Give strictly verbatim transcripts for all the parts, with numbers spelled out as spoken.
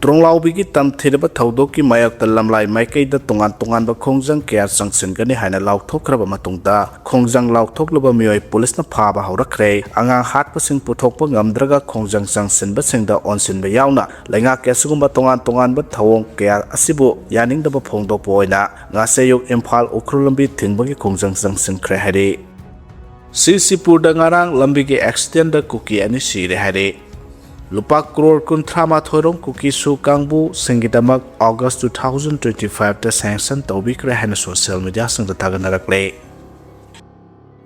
ꯇ꯭ꯔꯣꯡꯂꯥꯎꯕꯤꯒꯤ ꯇꯝꯊꯤꯔꯕ ꯊꯧꯗꯣꯛꯀꯤ ꯃꯥꯌꯣꯛꯇ ꯂꯝꯂꯥꯏ ꯃꯥꯏꯀꯩꯗ ꯇꯣꯉꯥꯟ ꯇꯣꯉꯥꯟꯕ ꯈꯣꯡꯖꯪ ꯀꯌꯥ ꯆꯪꯁꯤꯟꯒꯅꯤ ꯍꯥꯏꯅ ꯂꯥꯎꯊꯣꯛꯈ꯭ꯔꯕ ꯃꯇꯨꯡꯗ, ꯈꯣꯡꯖꯪ ꯂꯥꯎꯊꯣꯛꯂꯨꯕ ꯃꯤꯑꯣꯏ ꯄꯨꯂꯤꯁꯅ ꯐꯥꯕ ꯍꯧꯔꯛꯈ꯭ꯔꯦ꯫ ꯑꯉꯥꯡ ꯍꯥꯠꯄꯁꯤꯡ ꯄꯨꯊꯣꯛꯄ ꯉꯝꯗ꯭ꯔꯒ ꯈꯣꯡꯖꯪ ꯆꯪꯁꯤꯟꯕꯁꯤꯡꯗ ꯑꯣꯟꯁꯤꯟꯕ ꯌꯥꯎꯅ ꯂꯩꯉꯥꯛꯀꯤ ꯑꯁꯤꯒꯨꯝꯕ ꯇꯣꯉꯥꯟ ꯇꯣꯉꯥꯟꯕ ꯊꯧꯑꯣꯡ ꯀꯌꯥ ꯑꯁꯤꯕꯨ ꯌꯥꯅꯤꯡꯗꯕ ꯐꯣꯡꯗꯣꯛꯄ ꯑꯣꯏꯅ ꯉꯁꯤ ꯑꯌꯨꯛ ꯏꯝꯐꯥꯜ ꯎꯈ꯭ꯔꯨꯜ ꯂꯝꯕꯤ ꯊꯤꯡꯕꯒꯤ ꯈꯣꯡꯖꯪ ꯆꯪꯁꯤꯟꯈ꯭ꯔꯦ ꯍꯥꯏꯔꯤ꯫ ꯁꯤꯁꯤꯄꯨꯔꯗ ꯉꯔꯥꯡ ꯂꯝꯕꯤꯒꯤ ꯑꯦꯛꯁꯤꯗꯦꯟꯗ ꯀꯨꯀꯤ ꯑꯅꯤ ꯁꯤꯔꯦ ꯍꯥꯏꯔꯤ꯫ ꯂꯨꯄꯥ ꯀ꯭ꯔꯣꯔ ꯀꯨꯟꯊ꯭ꯔꯥ ꯃꯥꯊꯣꯏ ꯔꯣꯝ ꯀꯨꯀꯤ ꯁꯨ ꯀꯥꯡꯕꯨꯁꯤꯡꯒꯤꯗꯃꯛ August two thousand twenty five ꯇ ꯁꯦꯡꯁꯟ ꯇꯧꯕꯤꯈ꯭ꯔꯦ ꯍꯥꯏꯅ ꯁꯣꯁꯤꯌꯦꯜ ꯃꯤꯗꯤꯌꯥꯁꯤꯡꯗ ꯊꯥꯒꯠꯅꯔꯛꯂꯦ꯫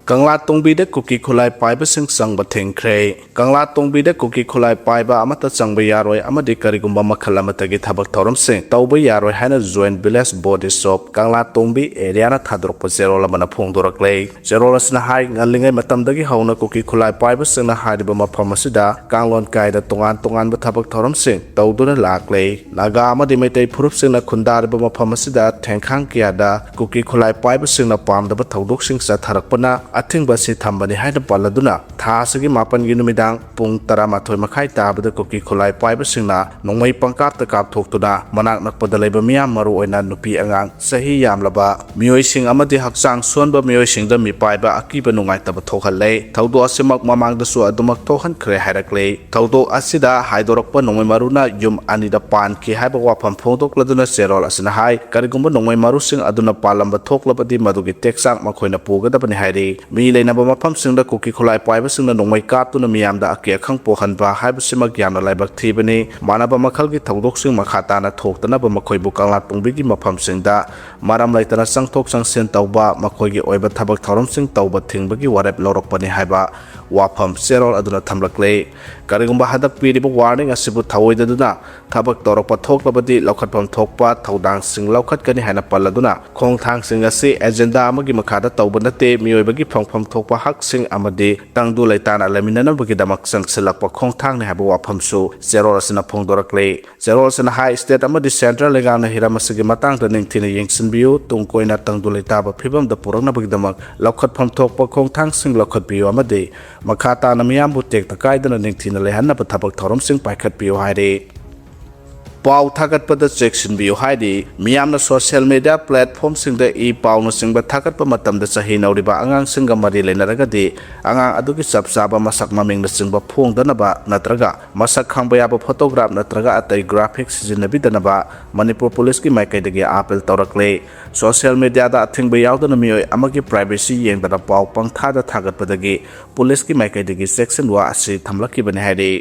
ꯀꯪꯂꯥ ꯇꯣꯡꯕꯤꯗ ꯀꯨꯀꯤ ꯈꯨꯠꯂꯥꯏ ꯄꯥꯏꯕꯁꯤꯡ ꯆꯪꯕ ꯊꯤꯡꯈ꯭ꯔꯦ꯫ ꯀꯪꯂꯥ ꯇꯣꯡꯕꯤꯗ ꯀꯨꯀꯤ ꯈꯨꯠꯂꯥꯏ ꯄꯥꯏꯕ ꯑꯃꯠꯇ ꯆꯪꯕ ꯌꯥꯔꯣꯏ ꯑꯃꯗꯤ ꯀꯔꯤꯒꯨꯝꯕ ꯃꯈꯜ ꯑꯃꯠꯇꯒꯤ ꯊꯕꯛ ꯊꯧꯔꯝꯁꯤꯡ ꯇꯧꯕ ꯌꯥꯔꯣꯏ ꯍꯥꯏꯅ Joint Village Bodies of ꯀꯪꯂꯥ ꯇꯣꯡꯕꯤ ꯑꯦꯔꯤꯌꯥꯅ ꯊꯥꯗꯣꯔꯛꯄ ꯆꯦꯔꯣꯜ ꯑꯃꯅ ꯐꯣꯡꯗꯣꯔꯛꯂꯦ꯫ ꯆꯦꯔꯣꯜ ꯑꯁꯤꯅ ꯍꯥꯏ, ꯉꯜꯂꯤꯉꯩ ꯃꯇꯝꯗꯒꯤ ꯍꯧꯅ ꯀꯨꯀꯤ ꯈꯨꯠꯂꯥꯏ ꯄꯥꯏꯕꯁꯤꯡꯅ ꯍꯥꯏꯔꯤꯕ ꯃꯐꯝ ꯑꯁꯤꯗ ꯀꯥꯡꯂꯣꯟ ꯀꯥꯏꯗ ꯇꯣꯉꯥꯟ ꯇꯣꯉꯥꯟꯕ ꯊꯕꯛ ꯊꯧꯔꯝꯁꯤꯡ ꯇꯧꯗꯨꯅ ꯂꯥꯛꯂꯦ꯫ ꯅꯥꯒꯥ ꯑꯃꯗꯤ ꯃꯩꯇꯩ ꯐꯨꯔꯨꯞꯁꯤꯡꯅ ꯈꯨꯟꯗꯥꯔꯤꯕ ꯃꯐꯝ ꯑꯁꯤꯗ ꯊꯦꯡꯈꯥꯡ ꯀꯌꯥꯗ ꯀꯨꯀꯤ ꯈꯨꯠꯂꯥꯏ ꯄꯥꯏꯕꯁꯤꯡꯅ ꯄꯥꯝꯗꯕ ꯊꯧꯗꯣꯛꯁꯤꯡ ꯆꯠꯊꯔꯛꯄꯅ ꯑꯊꯤꯡꯕ ꯑꯁꯤ ꯊꯝꯕꯅꯤ ꯍꯥꯏꯅ ꯄꯜꯂꯗꯨꯅ, ꯊꯥ ꯑꯁꯤꯒꯤ ꯃꯥꯄꯟꯒꯤ ꯅꯨꯃꯤꯗꯥꯡ ꯄꯨꯡ ꯇꯔꯥꯃꯥꯊꯣꯏ ꯃꯈꯥꯏ ꯇꯥꯕꯗ ꯀꯨꯀꯤ ꯈꯨꯠꯂꯥꯏ ꯄꯥꯏꯕꯁꯤꯡꯅ ꯅꯣꯡꯃꯩ ꯄꯪꯀꯥꯞꯇ ꯀꯥꯞꯊꯣꯛꯇꯨꯅ ꯃꯅꯥꯛ ꯅꯛꯄꯗ ꯂꯩꯕ ꯃꯤꯌꯥꯝ, ꯃꯔꯨꯑꯣꯏꯅ ꯅꯨꯄꯤ ꯑꯉꯥꯡ, ꯆꯍꯤ ꯌꯥꯝꯂꯕ ꯃꯤꯑꯣꯏꯁꯤꯡ ꯑꯃꯗꯤ ꯍꯛꯆꯥꯡ ꯁꯣꯟꯕ ꯃꯤꯑꯣꯏꯁꯤꯡꯗ ꯃꯤꯄꯥꯏꯕ ꯑꯀꯤꯕ ꯅꯨꯡꯉꯥꯏꯇꯕ ꯊꯣꯛꯍꯜꯂꯦ꯫ ꯊꯧꯗꯣꯛ ꯑꯁꯤꯃꯛ ꯃꯃꯥꯡꯗꯁꯨ ꯑꯗꯨꯃꯛ ꯊꯣꯛꯍꯟꯈ꯭ꯔꯦ ꯍꯥꯏꯔꯛꯂꯦ꯫ ꯊꯧꯗꯣꯛ ꯑꯁꯤꯗ ꯍꯥꯏꯗꯣꯔꯛꯄ ꯅꯣꯡꯃꯩ ꯃꯔꯨꯅ ꯌꯨꯝ ꯑꯅꯤꯗ ꯄꯥꯟꯈꯤ ꯍꯥꯏꯕ ꯋꯥꯐꯝ ꯐꯣꯡꯗꯣꯛꯂꯗꯨꯅ ꯆꯦꯔꯣꯜ ꯑꯁꯤꯅ ꯍꯥꯏ, ꯀꯔꯤꯒꯨꯝꯕ ꯅꯣꯡꯃꯩ ꯃꯔꯨꯁꯤꯡ ꯑꯗꯨꯅ ꯄꯥꯜꯂꯝꯕ ꯊꯣꯛꯂꯕꯗꯤ ꯃꯗꯨꯒꯤ ꯇꯦꯛꯆꯥꯛ ꯃꯈꯣꯏꯅ ꯄꯨꯒꯗꯕꯅꯤ ꯍꯥꯏꯔꯤ꯫ ꯃꯤ ꯂꯩꯅꯕ ꯃꯐꯝꯁꯤꯡꯗ ꯀꯨꯀꯤ ꯈꯨꯠꯂꯥꯏ ꯄꯥꯏꯕꯁꯤꯡꯅ ꯅꯣꯡꯃꯩ ꯀꯥꯞꯇꯨꯅ ꯃꯤꯌꯥꯝꯗ ꯑꯀꯤ ꯑꯈꯪ ꯄꯣꯛꯍꯟꯕ ꯍꯥꯏꯕꯁꯤꯃꯛ ꯌꯥꯝꯅ ꯂꯥꯏꯕꯛ ꯊꯤꯕꯅꯤ꯫ ꯃꯥꯟꯅꯕ ꯃꯈꯜꯒꯤ ꯊꯧꯗꯣꯛꯁꯤꯡ ꯃꯈꯥ ꯇꯥꯅ ꯊꯣꯛꯇꯅꯕ ꯃꯈꯣꯏꯕꯨ ꯀꯪꯂꯥ ꯇꯣꯡꯕꯤꯒꯤ ꯃꯐꯝꯁꯤꯡꯗ ꯃꯔꯝ ꯂꯩꯇꯅ ꯆꯪꯊꯣꯛ ꯆꯪꯁꯤꯟ ꯇꯧꯕ, ꯃꯈꯣꯏꯒꯤ ꯑꯣꯏꯕ ꯊꯕꯛ ꯊꯧꯔꯝꯁꯤꯡ ꯇꯧꯕ ꯊꯤꯡꯕꯒꯤ ꯋꯥꯔꯦꯞ ꯂꯧꯔꯛꯄꯅꯤ ꯍꯥꯏꯕ ꯋꯥꯐꯝ ꯆꯦꯔꯣꯜ ꯑꯗꯨꯅ ꯊꯝꯂꯛꯂꯦ꯫ ꯀꯔꯤꯒꯨꯝꯕ ꯍꯟꯗꯛ ꯄꯤꯔꯤꯕ ꯋꯥꯔꯅꯤꯡ ꯑꯁꯤꯕꯨ ꯊꯧꯑꯣꯏꯗꯗꯨꯅ ꯊꯕꯛ ꯇꯧꯔꯛꯄ ꯊꯣꯛꯂꯕꯗꯤ ꯂꯧꯈꯠꯐꯝ ꯊꯣꯛꯄ ꯊꯧꯗꯥꯡꯁꯤꯡ ꯂꯧꯈꯠꯀꯅꯤ ꯍꯥꯏꯅ ꯄꯜꯂꯗꯨꯅ, ꯈꯣꯡꯊꯥꯡꯁꯤꯡ ꯑꯁꯤ ꯑꯦꯖꯦꯟꯗꯥ ꯑꯃꯒꯤ ꯃꯈꯥꯗ ꯇꯧꯕ ꯅꯠꯇꯦ, ꯃꯤꯑꯣꯏꯕꯒꯤ ꯐꯪꯐꯝ ꯊꯣꯛꯄ ꯍꯛꯁꯤꯡ ꯑꯃꯗꯤ ꯇꯪꯗꯨ ꯂꯩꯇꯥꯅ ꯂꯩꯃꯤꯟꯅꯅꯕꯒꯤꯗꯃꯛ ꯆꯪꯁꯤꯜꯂꯛꯄ ꯈꯣꯡꯊꯥꯡꯅꯤ ꯍꯥꯏꯕ ꯋꯥꯐꯝꯁꯨ ꯆꯦꯔꯣꯜ ꯑꯁꯤꯅ ꯐꯣꯡꯗꯣꯔꯛꯂꯤ꯫ ꯆꯦꯔꯣꯜ ꯑꯁꯤꯅ ꯍꯥꯏ, ꯁ꯭ꯇꯦꯠ ꯑꯃꯗꯤ ꯁꯦꯟꯇ꯭ꯔꯦꯜ ꯂꯩꯉꯥꯛꯅ ꯍꯤꯔꯝ ꯑꯁꯤꯒꯤ ꯃꯇꯥꯡꯗ ꯅꯤꯡꯊꯤꯅ ꯌꯦꯡꯁꯤꯟꯕꯤꯌꯨ, ꯇꯨꯡ ꯀꯣꯏꯅ ꯇꯪꯗꯨ ꯂꯩꯇꯥꯕ ꯐꯤꯕꯝꯗ ꯄꯨꯔꯛꯅꯕꯒꯤꯗꯃꯛ ꯂꯧꯈꯠꯐꯝ ꯊꯣꯛꯄ ꯈꯣꯡꯊꯥꯡꯁꯤꯡ ꯂꯧꯈꯠꯄꯤꯌꯨ ꯑꯃꯗꯤ ꯃꯈꯥ ꯇꯥꯅ ꯃꯤꯌꯥꯝꯕꯨ ꯇꯦꯛꯇ ꯀꯥꯏꯗꯅ ꯅꯤꯡꯊꯤꯅ ꯂꯩꯍꯟꯅꯕ ꯊꯕꯛ ꯊꯧꯔꯝꯁꯤꯡ ꯄꯥꯏꯈꯠꯄꯤꯌꯨ ꯍꯥꯏꯔꯤ꯫ ꯄꯥꯎ ꯊꯥꯒꯠꯄꯗ ꯆꯦꯛꯁꯤꯟꯕꯤꯌꯨ ꯍꯥꯏꯔꯤ꯫ ꯃꯤꯌꯥꯝꯅ social media platformꯁꯤꯡꯗ ꯏ ꯄꯥꯎꯅꯆꯤꯡꯕ ꯊꯥꯒꯠꯄ ꯃꯇꯝꯗ ꯆꯍꯤ ꯅꯧꯔꯤꯕ ꯑꯉꯥꯡꯁꯤꯡꯒ ꯃꯔꯤ ꯂꯩꯅꯔꯒꯗꯤ ꯑꯉꯥꯡ ꯑꯗꯨꯒꯤ ꯆꯞ ꯆꯥꯕ ꯃꯁꯛ ꯃꯃꯤꯡꯅꯆꯤꯡꯕ ꯐꯣꯡꯗꯅꯕ ꯅꯠꯇ꯭ꯔꯒ ꯃꯁꯛ ꯈꯪꯕ ꯌꯥꯕ photograph ꯅꯠꯇ꯭ꯔꯒ ꯑꯇꯩ graphic ꯁꯤꯖꯤꯟꯅꯕꯤꯗꯅꯕ ꯃꯅꯤꯄꯨꯔ ꯄꯨꯂꯤꯁꯀꯤ ꯃꯥꯏꯀꯩꯗꯒꯤ appeal ꯇꯧꯔꯛꯂꯤ꯫ Social mediaꯗ ꯑꯊꯤꯡꯕ ꯌꯥꯎꯗꯅ ꯃꯤꯑꯣꯏ ꯑꯃꯒꯤ privacy ꯌꯦꯡꯗꯅ ꯄꯥꯎ ꯄꯪꯊꯥꯗ ꯊꯥꯒꯠꯄꯗꯒꯤ ꯄꯨꯂꯤꯁꯀꯤ ꯃꯥꯏꯀꯩꯗꯒꯤ ꯆꯦꯛꯁꯤꯟꯋꯥ ꯑꯁꯤ ꯊꯝꯂꯛꯈꯤꯕꯅꯤ ꯍꯥꯏꯔꯤ꯫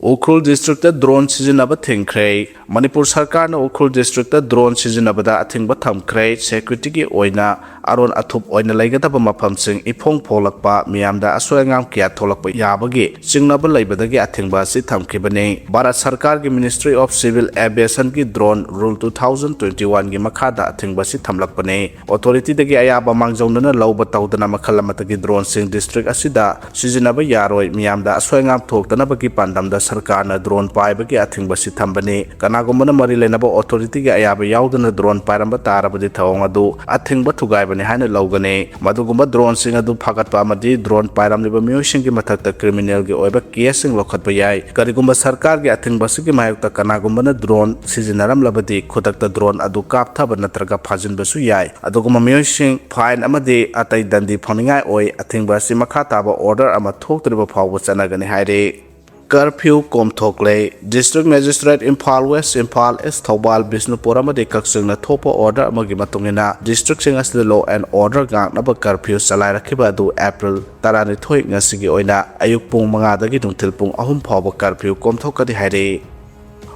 ꯎꯈ꯭ꯔꯨꯜ districtꯇ drone ꯁꯤꯖꯤꯟꯅꯕ ꯊꯤꯡꯈ꯭ꯔꯦ꯫ ꯃꯅꯤꯄꯨꯔ ꯁꯔꯀꯥꯔꯅ ꯎꯈ꯭ꯔꯨꯜ districtꯇ drone ꯁꯤꯖꯤꯟꯅꯕꯗ ꯑꯊꯤꯡꯕ ꯊꯝꯈ꯭ꯔꯦ꯫ Securityꯒꯤ ꯑꯣꯏꯅ ꯑꯔꯣꯟ ꯑꯊꯨꯞ ꯑꯣꯏꯅ ꯂꯩꯒꯗꯕ ꯃꯐꯝꯁꯤꯡ ꯏꯐꯣꯡ ꯐꯣꯡꯂꯛꯄ, ꯃꯤꯌꯥꯝꯗ ꯑꯁꯣꯏ ꯑꯉꯥꯝ ꯀꯌꯥ ꯊꯣꯛꯂꯛꯄ ꯌꯥꯕꯒꯤ ꯆꯤꯡꯅꯕ ꯂꯩꯕꯗꯒꯤ ꯑꯊꯤꯡꯕ ꯑꯁꯤ ꯊꯝꯈꯤꯕꯅꯤ꯫ ꯚꯥꯔꯠ ꯁꯔꯀꯥꯔꯒꯤ Ministry of Civil Aviationꯒꯤ drone rule two thousand twenty oneꯒꯤ ꯃꯈꯥꯗ ꯑꯊꯤꯡꯕ ꯑꯁꯤ ꯊꯝꯂꯛꯄꯅꯤ꯫ Authorityꯗꯒꯤ ꯑꯌꯥꯕ ꯃꯥꯡꯖꯧꯅꯅ ꯂꯧꯕ ꯇꯧꯗꯅ ꯃꯈꯜ ꯑꯃꯠꯇꯒꯤ droneꯁꯤꯡ district ꯑꯁꯤꯗ ꯁꯤꯖꯤꯟꯅꯕ ꯌꯥꯔꯣꯏ꯫ ꯃꯤꯌꯥꯝꯗ ꯑꯁꯣꯏ ꯑꯉꯥꯝ ꯊꯣꯛꯇꯅꯕꯒꯤ ꯄꯥꯟꯗꯝꯗ ꯁꯔꯀꯥꯔꯅ drone ꯄꯥꯏꯕꯒꯤ ꯑꯊꯤꯡꯕ ꯑꯁꯤ ꯊꯝꯕꯅꯤ꯫ ꯀꯅꯥꯒꯨꯝꯕꯅ ꯃꯔꯤ ꯂꯩꯅꯕ authorityꯒꯤ ꯑꯌꯥꯕ ꯌꯥꯎꯗꯅ drone ꯄꯥꯏꯔꯝꯕ ꯇꯥꯔꯕꯗꯤ ꯊꯧꯑꯣꯡ ꯑꯗꯨ ꯑꯊꯤꯡꯕ ꯊꯨꯒꯥꯏꯕꯅꯤ ꯍꯥꯏꯅ ꯂꯧꯒꯅꯤ꯫ ꯃꯗꯨꯒꯨꯝꯕ droneꯁꯤꯡ ꯑꯗꯨ ꯐꯥꯒꯠꯄ ꯑꯃꯗꯤ drone ꯄꯥꯏꯔꯝꯂꯤꯕ ꯃꯤꯑꯣꯏꯁꯤꯡꯒꯤ ꯃꯊꯛꯇ criminalꯒꯤ ꯑꯣꯏꯕ caseꯁꯤꯡ ꯂꯧꯈꯠꯄ ꯌꯥꯏ꯫ ꯀꯔꯤꯒꯨꯝꯕ ꯁꯔꯀꯥꯔꯒꯤ ꯑꯊꯤꯡꯕ ꯑꯁꯤꯒꯤ ꯃꯥꯌꯣꯛꯇ ꯀꯅꯥꯒꯨꯝꯕꯅ drone ꯁꯤꯖꯤꯟꯅꯔꯝꯂꯕꯗꯤ ꯈꯨꯗꯛꯇ drone ꯑꯗꯨ ꯀꯥꯞꯊꯕ ꯅꯠꯇ꯭ꯔꯒ ꯐꯥꯖꯤꯟꯕꯁꯨ ꯌꯥꯏ꯫ ꯑꯗꯨꯒꯨꯝꯕ ꯃꯤꯑꯣꯏꯁꯤꯡ fine ꯑꯃꯗꯤ ꯑꯇꯩ ꯗꯟꯗꯤ ꯐꯪꯅꯤꯡꯉꯥꯏ ꯑꯣꯏ꯫ ꯑꯊꯤꯡꯕ ꯑꯁꯤ ꯃꯈꯥ ꯇꯥꯕ order ꯑꯃ ꯊꯣꯛꯇ꯭ꯔꯤꯕ ꯐꯥꯎꯕ ꯆꯠꯅꯒꯅꯤ ꯍꯥꯏꯔꯤ꯫ Curfew ꯀꯣꯝꯊꯣꯛꯂꯦ꯫ District Magistrate Imphal West, Imphal East, Thoubal, Bishnupur ꯑꯃꯗꯤ ꯀꯛꯆꯤꯡꯅ ꯊꯣꯛꯄ order ꯑꯃꯒꯤ ꯃꯇꯨꯡ ꯏꯟꯅ districtꯁꯤꯡ ꯑꯁꯤꯗ law and order ꯉꯥꯛꯅꯕ curfew ꯆꯂꯥꯏꯔꯛꯈꯤꯕ ꯑꯗꯨ April ꯇꯔꯥꯅꯤꯊꯣꯏ ꯉꯁꯤꯒꯤ ꯑꯣꯏꯅ ꯑꯌꯨꯛ ꯄꯨꯡ ꯃꯉꯥꯗꯒꯤ ꯅꯨꯡꯊꯤꯜ ꯄꯨꯡ ꯑꯍꯨꯝ ꯐꯥꯎꯕ curfew ꯀꯣꯝꯊꯣꯛꯀꯅꯤ ꯍꯥꯏꯔꯤ꯫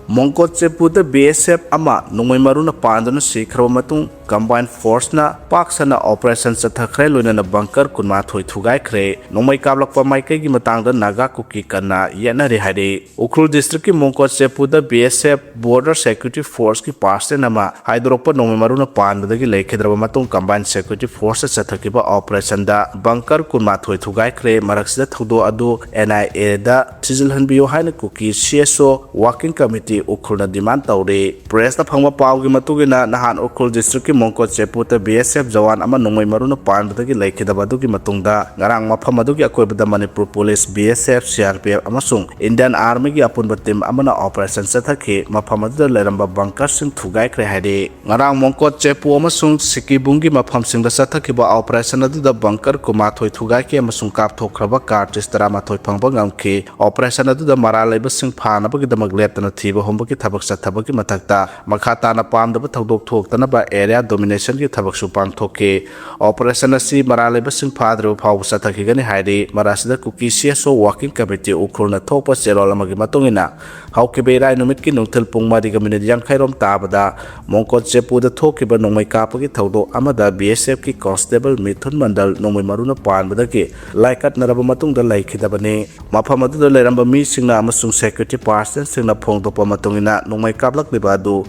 ꯃꯣꯡꯀꯣꯠ ꯆꯦꯄꯨꯗ B S F ꯑꯃ ꯅꯣꯡꯃꯩ ꯃꯔꯨꯅ ꯄꯥꯟꯗꯨꯅ ꯁꯤꯈ꯭ꯔꯕ ꯃꯇꯨꯡ, combined forceꯅ ꯄꯥꯛ ꯁꯟꯅ operation ꯆꯠꯊꯈ꯭ꯔꯦ, ꯂꯣꯏꯅꯅ bunker ꯀꯨꯟꯃꯥꯊꯣꯏ ꯊꯨꯒꯥꯏꯈ꯭ꯔꯦ꯫ ꯅꯣꯡꯃꯩ ꯀꯥꯞꯂꯛꯄ ꯃꯥꯏꯀꯩꯒꯤ ꯃꯇꯥꯡꯗ ꯅꯥꯒꯥ ꯀꯨꯀꯤ ꯀꯟꯅ ꯌꯦꯠꯅꯔꯤ ꯍꯥꯏꯔꯤ꯫ Ukhrul districtꯀꯤ ꯃꯣꯡꯀꯣꯠ ꯆꯦꯄꯨꯗ B S F Border Security Forceꯀꯤ personnel ꯑꯃ ꯍꯥꯏꯗꯣꯔꯛꯄ ꯅꯣꯡꯃꯩ ꯃꯔꯨꯅ ꯄꯥꯟꯕꯗꯒꯤ ꯂꯩꯈꯤꯗ꯭ꯔꯕ ꯃꯇꯨꯡ, combined security forceꯇ ꯆꯠꯊꯈꯤꯕ operationꯗ bunker ꯀꯨꯟꯃꯥꯊꯣꯏ ꯊꯨꯒꯥꯏꯈ꯭ꯔꯦ꯫ ꯃꯔꯛꯁꯤꯗ ꯊꯧꯗꯣꯛ ꯑꯗꯨ N I Aꯗ ꯊꯤꯖꯤꯜꯍꯟꯕꯤꯌꯨ ꯍꯥꯏꯅ ꯀꯨꯀꯤ C S O Working Committee ꯎꯈ꯭ꯔꯨꯜꯅ demand ꯇꯧꯔꯤ꯫ Pressꯇ ꯐꯪꯕ ꯄꯥꯎꯒꯤ ꯃꯇꯨꯡ ꯏꯟꯅ, ꯅꯍꯥꯟ Ukhrul districtꯀꯤ ꯃꯣꯡꯀꯣꯠ ꯆꯦꯄꯨꯗ B S F Jawan ꯑꯃ ꯅꯣꯡꯃꯩ ꯃꯔꯨꯅ ꯄꯥꯟꯕꯗꯒꯤ ꯂꯩꯈꯤꯗꯕ ꯑꯗꯨꯒꯤ ꯃꯇꯨꯡꯗ, ꯉꯔꯥꯡ ꯃꯐꯝ ꯑꯗꯨꯒꯤ ꯑꯀꯣꯏꯕꯗ Manipur police, B S F, C R P F ꯑꯃꯁꯨꯡ ꯏꯟꯗꯤꯌꯟ ꯑꯥꯔꯃꯤꯒꯤ ꯑꯄꯨꯟꯕ ꯇꯤꯝ ꯑꯃꯅ ꯑꯣꯄꯔꯦꯁꯟ ꯆꯠꯊꯈꯤ꯫ ꯃꯐꯝ ꯑꯗꯨꯗ ꯂꯩꯔꯝꯕ ꯕꯪꯀꯔꯁꯤꯡ ꯊꯨꯒꯥꯏꯈ꯭ꯔꯦ ꯍꯥꯏꯔꯤ꯫ ꯉꯔꯥꯡ ꯃꯣꯡꯀꯣꯠ ꯆꯦꯄꯨ ꯑꯃꯁꯨꯡ ꯁꯤꯀꯤꯕꯨꯡꯒꯤ ꯃꯐꯝꯁꯤꯡꯗ ꯆꯠꯊꯈꯤꯕ ꯑꯣꯄꯔꯦꯁꯟ ꯑꯗꯨꯗ ꯕꯪꯀꯔ ꯀꯨꯟꯃꯥꯊꯣꯏ ꯊꯨꯒꯥꯏꯈꯤ ꯑꯃꯁꯨꯡ ꯀꯥꯞꯊꯣꯛꯈ꯭ꯔꯕ ꯀꯥꯔꯇ꯭ꯔꯤꯖ ꯇꯔꯥꯃꯥꯊꯣꯏ ꯐꯪꯕ ꯉꯝꯈꯤ꯫ ꯑꯣꯄꯔꯦꯁꯟ ꯑꯗꯨꯗ ꯃꯔꯥꯜ ꯂꯩꯕꯁꯤꯡ ꯐꯥꯅꯕꯒꯤꯗꯃꯛ ꯂꯦꯞꯇꯅ ꯊꯤꯕ ꯍꯨꯝꯕꯒꯤ ꯊꯕꯛ ꯆꯠꯊꯕꯒꯤ ꯃꯊꯛꯇ, ꯃꯈꯥ ꯇꯥꯅ ꯄꯥꯝꯗꯕ ꯊꯧꯗꯣꯛ ꯊꯣꯛꯇꯅꯕ ꯑꯦꯔꯤꯌꯥ ꯗꯣꯃꯤꯅꯦꯁꯟꯒꯤ ꯊꯕꯛꯁꯨ ꯄꯥꯡꯊꯣꯛꯈꯤ꯫ ꯑꯣꯄꯔꯦꯁꯟ ꯑꯁꯤ ꯃꯔꯥꯜ ꯂꯩꯕꯁꯤꯡ ꯐꯥꯗ꯭ꯔꯤꯕ ꯐꯥꯎꯕ ꯆꯠꯊꯈꯤꯒꯅꯤ ꯍꯥꯏꯔꯤ꯫ ꯃꯔꯥꯁꯤꯗ ꯀꯨꯀꯤ ꯁꯤ ꯑꯦꯁ ꯑꯣ ꯋꯥꯔꯀꯤꯡ ꯀꯃꯤꯇꯤ ꯎꯈ꯭ꯔꯨꯜꯅ ꯊꯣꯛꯄ ꯆꯦꯔꯣꯜ ꯑꯃꯒꯤ ꯃꯇꯨꯡ ꯏꯟꯅ, ꯍꯧꯈꯤꯕ ꯏꯔꯥꯏ ꯅꯨꯃꯤꯠꯀꯤ ꯅꯨꯡꯊꯤꯜ ꯄꯨꯡ ꯃꯔꯤꯒ ꯃꯤꯅꯤꯠ ꯌꯥꯡꯈꯩ ꯔꯣꯝ ꯇꯥꯕꯗ ꯃꯣꯡꯀꯣꯠ ꯆꯦꯄꯨꯗ ꯊꯣꯛꯈꯤꯕ ꯅꯣꯡꯃꯩ ꯀꯥꯞꯄꯒꯤ ꯊꯧꯗꯣꯛ ꯑꯃꯗ ꯕꯤ ꯑꯦꯁ ꯑꯦꯐꯀꯤ ꯀꯣꯟꯁꯇꯦꯕꯜ ꯃꯤꯊꯨꯟ ꯃꯟꯗꯜ ꯅꯣꯡꯃꯩ ꯃꯔꯨꯅ ꯄꯥꯟꯕꯗꯒꯤ ꯂꯥꯏꯀꯠꯅꯔꯕ ꯃꯇꯨꯡꯗ ꯂꯩꯈꯤꯗꯕꯅꯤ꯫ ꯃꯐꯝ ꯑꯗꯨꯗ ꯂꯩꯔꯝꯕ ꯃꯤꯁꯤꯡꯅ ꯑꯃꯁꯨꯡ ꯁꯦꯀ꯭ꯌꯨꯔꯤꯇꯤ ꯄꯥꯔꯁꯟꯁꯤꯡꯅ ꯐꯣꯡꯗꯣꯛꯄ ꯃꯇꯨꯡ ꯏꯟꯅ, ꯅꯣꯡꯃꯩ ꯀꯥꯞꯂꯛꯂꯤꯕ ꯑꯗꯨ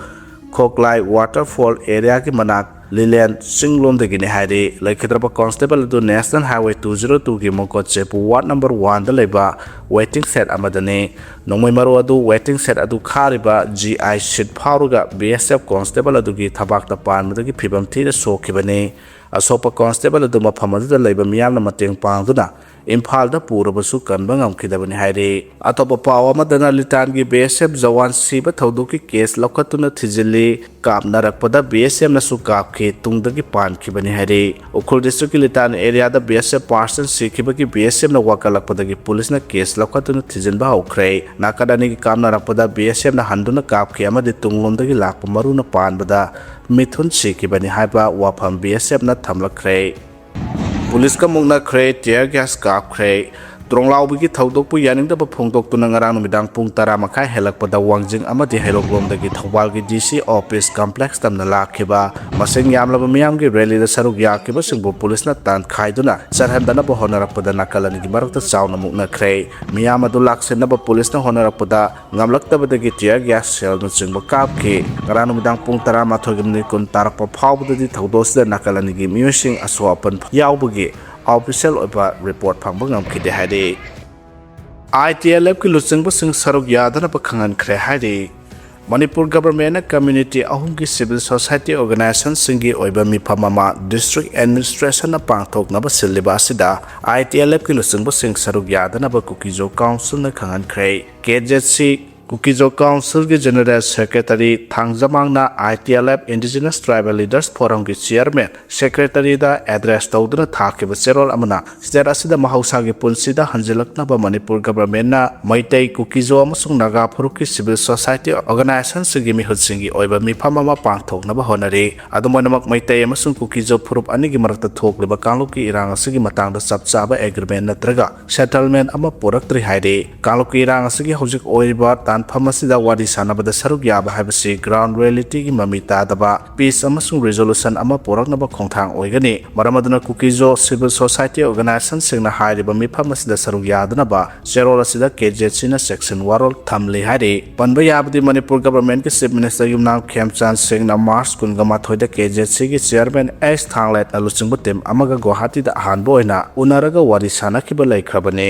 ꯈꯣꯛꯂꯥꯏ ꯋꯥꯇꯔꯐꯣꯜ ꯑꯦꯔꯤꯌꯥꯒꯤ ꯃꯅꯥꯛ ꯂꯤꯂꯦꯟ ꯆꯤꯡꯂꯣꯝꯗꯒꯤꯅꯤ ꯍꯥꯏꯔꯤ꯫ ꯂꯩꯈꯤꯗ꯭ꯔꯕ ꯀꯣꯟꯁꯇꯦꯕꯜ ꯑꯗꯨ ꯅꯦꯁꯅꯦꯜ ꯍꯥꯏꯋꯦ ꯇꯨ ꯖꯤꯔꯣ ꯇꯨꯒꯤ ꯃꯣꯡꯀꯣꯠ ꯆꯦꯄꯨ ꯋꯥꯔꯗ ꯅꯝꯕꯔ ꯋꯥꯟꯗ ꯂꯩꯕ ꯋꯦꯇꯤꯡ ꯁꯦꯠ ꯑꯃꯗꯅꯤ꯫ ꯅꯣꯡꯃꯩ ꯃꯔꯨ ꯑꯗꯨ ꯋꯦꯇꯤꯡ ꯁꯦꯠ ꯑꯗꯨ ꯈꯥꯔꯤꯕ ꯖꯤ ꯑꯥꯏ ꯁꯤꯠ ꯐꯥꯎꯔꯒ ꯕꯤ ꯑꯦꯁ ꯑꯦꯐ ꯀꯣꯟꯁꯇꯦꯕꯜ ꯑꯗꯨꯒꯤ ꯊꯕꯥꯛꯇ ꯄꯥꯟꯕꯗꯒꯤ ꯐꯤꯕꯝ ꯊꯤꯅ ꯁꯣꯛꯈꯤꯕꯅꯤ꯫ ꯑꯁꯣꯛꯄ ꯀꯣꯟꯁꯇꯦꯕꯜ ꯑꯗꯨ ꯃꯐꯝ ꯑꯗꯨꯗ ꯂꯩꯕ ꯃꯤꯌꯥꯝꯅ ꯃꯇꯦꯡ ꯄꯥꯡꯗꯨꯅ ꯏꯝꯐꯥꯜꯗ ꯄꯨꯔꯕꯁꯨ ꯀꯟꯕ ꯉꯝꯈꯤꯗꯕꯅꯤ ꯍꯥꯏꯔꯤ꯫ ꯑꯇꯣꯞꯄ ꯄꯥꯎ ꯑꯃꯗꯅ, ꯂꯤꯇꯥꯟꯒꯤ ꯕꯤ ꯑꯦꯁ ꯑꯦꯐ ꯖꯋꯥꯟ ꯁꯤꯕ ꯊꯧꯗꯣꯛꯀꯤ ꯀꯦꯁ ꯂꯧꯈꯠꯇꯨꯅ ꯊꯤꯖꯤꯜꯂꯤ꯫ ꯀꯥꯞꯅꯔꯛꯄꯗ ꯕꯤ ꯑꯦꯁ ꯑꯦꯐꯅꯁꯨ ꯀꯥꯞꯈꯤ, ꯇꯨꯡꯗꯒꯤ ꯄꯥꯟꯈꯤꯕꯅꯤ ꯍꯥꯏꯔꯤ꯫ ꯎꯈ꯭ꯔꯨꯜ ꯗꯤꯁꯇ꯭ꯔꯤꯛꯀꯤ ꯂꯤꯇꯥꯟ ꯑꯦꯔꯤꯌꯥꯗ B S F person ꯁꯤꯈꯤꯕꯒꯤ B ꯑꯦꯁ ꯑꯦꯐꯅ ꯋꯥꯀꯠꯂꯛꯄꯗꯒꯤ ꯄꯨꯂꯤꯁꯅ ꯀꯦꯁ ꯂꯧꯈꯠꯇꯨꯅ ꯊꯤꯖꯤꯟꯕ ꯍꯧꯈ꯭ꯔꯦ꯫ ꯅꯥꯀꯟ ꯑꯅꯤꯒꯤ ꯀꯥꯞꯅꯔꯛꯄꯗ ꯕꯤ ꯑꯦꯁ ꯑꯦꯐꯅ ꯍꯟꯗꯨꯅ ꯀꯥꯞꯈꯤ ꯑꯃꯗꯤ ꯇꯨꯡꯂꯣꯝꯗꯒꯤ ꯂꯥꯛꯄ ꯃꯔꯨꯅ ꯄꯥꯟꯕꯗ ꯃꯤꯊꯨꯟ ꯁꯤꯈꯤꯕꯅꯤ ꯍꯥꯏꯕ ꯋꯥꯐꯝ ꯕꯤ ꯑꯦꯁ ꯑꯦꯐꯅ ꯊꯝꯂꯛꯈ꯭ꯔꯦ꯫ ꯄꯨꯂꯤꯁꯀ ꯃꯨꯛꯅꯈ꯭ꯔꯦ, ꯇꯤꯌꯔ ꯒ꯭ꯌꯥꯁ ꯀꯥꯞꯈ꯭ꯔꯦ꯫ ꯇ꯭ꯔꯣꯡꯂꯥꯎꯕꯤꯒꯤ ꯊꯧꯗꯣꯛꯄꯨ ꯌꯥꯅꯤꯡꯗꯕ ꯐꯣꯡꯗꯣꯛꯇꯨꯅ ꯉꯔꯥꯡ ꯅꯨꯃꯤꯗꯥꯡ ꯄꯨꯡ ꯇꯔꯥ ꯃꯈꯥꯏ ꯍꯦꯜꯂꯛꯄꯗ ꯋꯥꯡꯖꯤꯡ ꯑꯃꯗꯤ ꯍꯩꯔꯣꯛꯂꯣꯝꯗꯒꯤ ꯊꯧꯕꯥꯜꯒꯤ ꯗꯤ ꯁꯤ ꯑꯣꯐꯤꯁ ꯀꯝꯄ꯭ꯂꯦꯛꯁ ꯇꯝꯅ ꯂꯥꯛꯈꯤꯕ ꯃꯁꯤꯡ ꯌꯥꯝꯂꯕ ꯃꯤꯌꯥꯝꯒꯤ ꯔꯦꯂꯤꯗ ꯁꯔꯨꯛ ꯌꯥꯈꯤꯕꯁꯤꯡꯕꯨ ꯄꯨꯂꯤꯁꯅ ꯇꯥꯟꯈꯥꯏꯗꯨꯅ ꯆꯠꯍꯟꯗꯅꯕ ꯍꯣꯠꯅꯔꯛꯄꯗ ꯅꯥꯀꯜ ꯑꯅꯤꯒꯤ ꯃꯔꯛꯇ ꯆꯥꯎꯅ ꯃꯨꯛꯅꯈ꯭ꯔꯦ꯫ ꯃꯤꯌꯥꯝ ꯑꯗꯨ ꯂꯥꯛꯁꯤꯟꯅꯕ ꯄꯨꯂꯤꯁꯅ ꯍꯣꯠꯅꯔꯛꯄꯗ ꯉꯝꯂꯛꯇꯕꯗꯒꯤ ꯇꯤꯌꯔ ꯒ꯭ꯌꯥꯁ ꯁꯦꯜꯅꯆꯤꯡꯕ ꯀꯥꯞꯈꯤ꯫ ꯉꯔꯥꯡ ꯅꯨꯃꯤꯗꯥꯡ ꯄꯨꯡ ꯇꯔꯥꯃꯥꯊꯣꯏꯒꯤ ꯃꯤꯅꯤꯠ ꯀꯨꯟ ꯇꯥꯔꯛꯄ ꯐꯥꯎꯕꯗꯗꯤ ꯊꯧꯗꯣꯛ ꯑꯁꯤꯗ ꯅꯥꯀꯜ ꯑꯅꯤꯒꯤ ꯃꯤꯑꯣꯏꯁꯤꯡ ꯑꯁꯣꯛ ꯑꯄꯟ ꯌꯥꯎꯕꯒꯤ ꯑꯣꯐꯤꯁꯤꯌꯦꯜ ꯑꯣꯏꯕ ꯔꯤꯄꯣꯔꯠ ꯐꯪꯕ ꯉꯝꯈꯤꯗꯦ ꯍꯥꯏꯔꯤ꯫ ꯑꯥꯏ ꯇꯤ ꯑꯦꯜ ꯑꯦꯐꯀꯤ ꯂꯨꯆꯤꯡꯕꯁꯤꯡ ꯁꯔꯨꯛ ꯌꯥꯗꯅꯕ ꯈꯪꯍꯟꯈ꯭ꯔꯦ ꯍꯥꯏꯔꯤ꯫ ꯃꯅꯤꯄꯨꯔ ꯒꯚꯔꯟꯃꯦꯟꯠꯅ ꯀꯝꯃ꯭ꯌꯨꯅꯤꯇꯤ ꯑꯍꯨꯝꯒꯤ ꯁꯤꯚꯤꯜ ꯁꯣꯁꯥꯏꯇꯤ ꯑꯣꯔꯒꯅꯥꯏꯖꯦꯁꯟꯁꯤꯡꯒꯤ ꯑꯣꯏꯕ ꯃꯤꯐꯝ ꯑꯃ ꯗꯤꯁꯇ꯭ꯔꯤꯛ ꯑꯦꯗꯃꯤꯅꯤꯁꯇ꯭ꯔꯦꯁꯟꯅ ꯄꯥꯡꯊꯣꯛꯅꯕ ꯁꯤꯜꯂꯤꯕ ꯑꯁꯤꯗ ꯑꯥꯏ ꯇꯤ ꯑꯦꯜ ꯑꯦꯐꯀꯤ ꯂꯨꯆꯤꯡꯕꯁꯤꯡ ꯁꯔꯨꯛ ꯌꯥꯗꯅꯕ ꯀꯨꯀꯤꯖꯣ ꯀꯥꯎꯟꯁꯤꯜꯅ ꯈꯪꯍꯟꯈ꯭ꯔꯦ꯫ ꯀꯦ ꯖꯦꯠ ꯁꯤ ꯀꯨꯀꯤꯖꯣ ꯀꯥꯎꯟꯁꯤꯜꯒꯤ ꯖꯦꯅꯔꯦꯜ ꯁꯦꯀ꯭ꯔꯦꯇꯔꯤ ꯊꯥꯡꯖꯃꯥꯡꯅ ꯑꯥꯏ T L F indigenous tribal leaders ꯐꯣꯔꯝꯒꯤ chairman ꯁꯦꯀ꯭ꯔꯦꯇꯔꯤꯗ address ꯇꯧꯗꯨꯅ ꯊꯥꯈꯤꯕ ꯆꯦꯔꯣꯜ ꯑꯃꯅ, ꯁ꯭ꯇꯦꯠ ꯑꯁꯤꯗ ꯃꯍꯧꯁꯥꯒꯤ ꯄꯨꯟꯁꯤꯗ ꯍꯟꯖꯤꯜꯂꯛꯅꯕ ꯃꯅꯤꯄꯨꯔ ꯒꯚꯔꯟꯃꯦꯟꯠꯅ ꯃꯩꯇꯩ, ꯀꯨꯀꯤꯖꯣ ꯑꯃꯁꯨꯡ ꯅꯥꯒꯥ ꯐꯨꯔꯨꯞꯀꯤ ꯁꯤꯚꯤꯜ ꯁꯣꯁꯥꯏꯇꯤ ꯑꯣꯔꯒꯅꯥꯏꯖꯦꯁꯟꯁꯤꯡꯒꯤ ꯃꯤꯍꯨꯠꯁꯤꯡꯒꯤ ꯑꯣꯏꯕ ꯃꯤꯐꯝ ꯑꯃ ꯄꯥꯡꯊꯣꯛꯅꯕ ꯍꯣꯠꯅꯔꯤ꯫ ꯑꯗꯨꯝ ꯑꯣꯏꯅꯃꯛ, ꯃꯩꯇꯩ ꯑꯃꯁꯨꯡ ꯀꯨꯀꯤꯖꯣ ꯐꯨꯔꯨꯞ ꯑꯅꯤꯒꯤ ꯃꯔꯛꯇ ꯊꯣꯛꯂꯤꯕ ꯀꯥꯡꯂꯨꯞꯀꯤ ꯏꯔꯥꯡ ꯑꯁꯤꯒꯤ ꯃꯇꯥꯡꯗ ꯆꯞ ꯆꯥꯕ ꯑꯦꯒ꯭ꯔꯤꯃꯦꯟꯠ ꯅꯠꯇ꯭ꯔꯒ ꯁꯦꯇꯜꯃꯦꯟꯠ ꯑꯃ ꯄꯨꯔꯛꯇ꯭ꯔꯤ ꯍꯥꯏꯔꯤ꯫ ꯀꯥꯡꯂꯨꯞꯀꯤ ꯏꯔꯥꯡ ꯑꯁꯤꯒꯤ ꯍꯧꯖꯤꯛ ꯑꯣꯏꯔꯤꯕ ꯇꯥꯟꯐꯝ ꯑꯁꯤꯗ ꯋꯥꯔꯤ ꯁꯥꯟꯅꯕꯗ ꯁꯔꯨꯛ ꯌꯥꯕ ꯍꯥꯏꯕꯁꯤ ꯒ꯭ꯔꯥꯎꯟ ꯔꯤꯌꯦꯂꯤꯇꯤꯒꯤ ꯃꯃꯤ ꯇꯥꯗꯕ, ꯄꯤꯁ ꯑꯃꯁꯨꯡ ꯔꯤꯖꯣꯂꯨꯁꯟ ꯑꯃ ꯄꯨꯔꯛꯅꯕ ꯈꯣꯡꯊꯥꯡ ꯑꯣꯏꯒꯅꯤ꯫ ꯃꯔꯝ ꯑꯗꯨꯅ ꯀꯨꯀꯤꯖꯣ ꯁꯤꯚꯤꯜ ꯁꯣꯁꯥꯏꯇꯤ ꯑꯣꯔꯒꯅꯥꯏꯖꯦꯁꯟꯁꯤꯡꯅ ꯍꯥꯏꯔꯤꯕ ꯃꯤꯐꯝ ꯑꯁꯤꯗ ꯁꯔꯨꯛ ꯌꯥꯗꯅꯕ ꯆꯦꯔꯣꯜ ꯑꯁꯤꯗ ꯀꯦ ꯖꯦꯠ ꯁꯤꯅ ꯆꯦꯛꯁꯤꯟ ꯋꯥꯔꯣꯜ ꯊꯝꯂꯤ ꯍꯥꯏꯔꯤ꯫ ꯄꯟꯕ ꯌꯥꯕꯗꯤ, ꯃꯅꯤꯄꯨꯔ ꯒꯚꯔꯟꯃꯦꯟꯠꯀꯤ ꯆꯤꯐ ꯃꯤꯅꯤꯁꯇꯔ ꯌꯨꯝꯅꯥꯝ ꯈꯦꯝꯆꯥꯟ ꯁꯤꯡꯅ ꯃꯥꯔꯆ ꯀꯨꯟꯒ ꯃꯥꯊꯣꯏꯗ ꯀꯦ ꯖꯦꯠ ꯁꯤꯒꯤ ꯆꯤꯌꯔꯃꯦꯟ ꯑꯦꯁ ꯊꯥꯡꯂꯦꯠꯅ ꯂꯨꯆꯤꯡꯕ ꯇꯤꯝ ꯑꯃꯒ ꯒꯨꯋꯥꯍꯥꯇꯤꯗ ꯑꯍꯥꯟꯕ ꯑꯣꯏꯅ ꯎꯅꯔꯒ ꯋꯥꯔꯤ ꯁꯥꯅꯈꯤꯕ ꯂꯩꯈ꯭ꯔꯕꯅꯤ꯫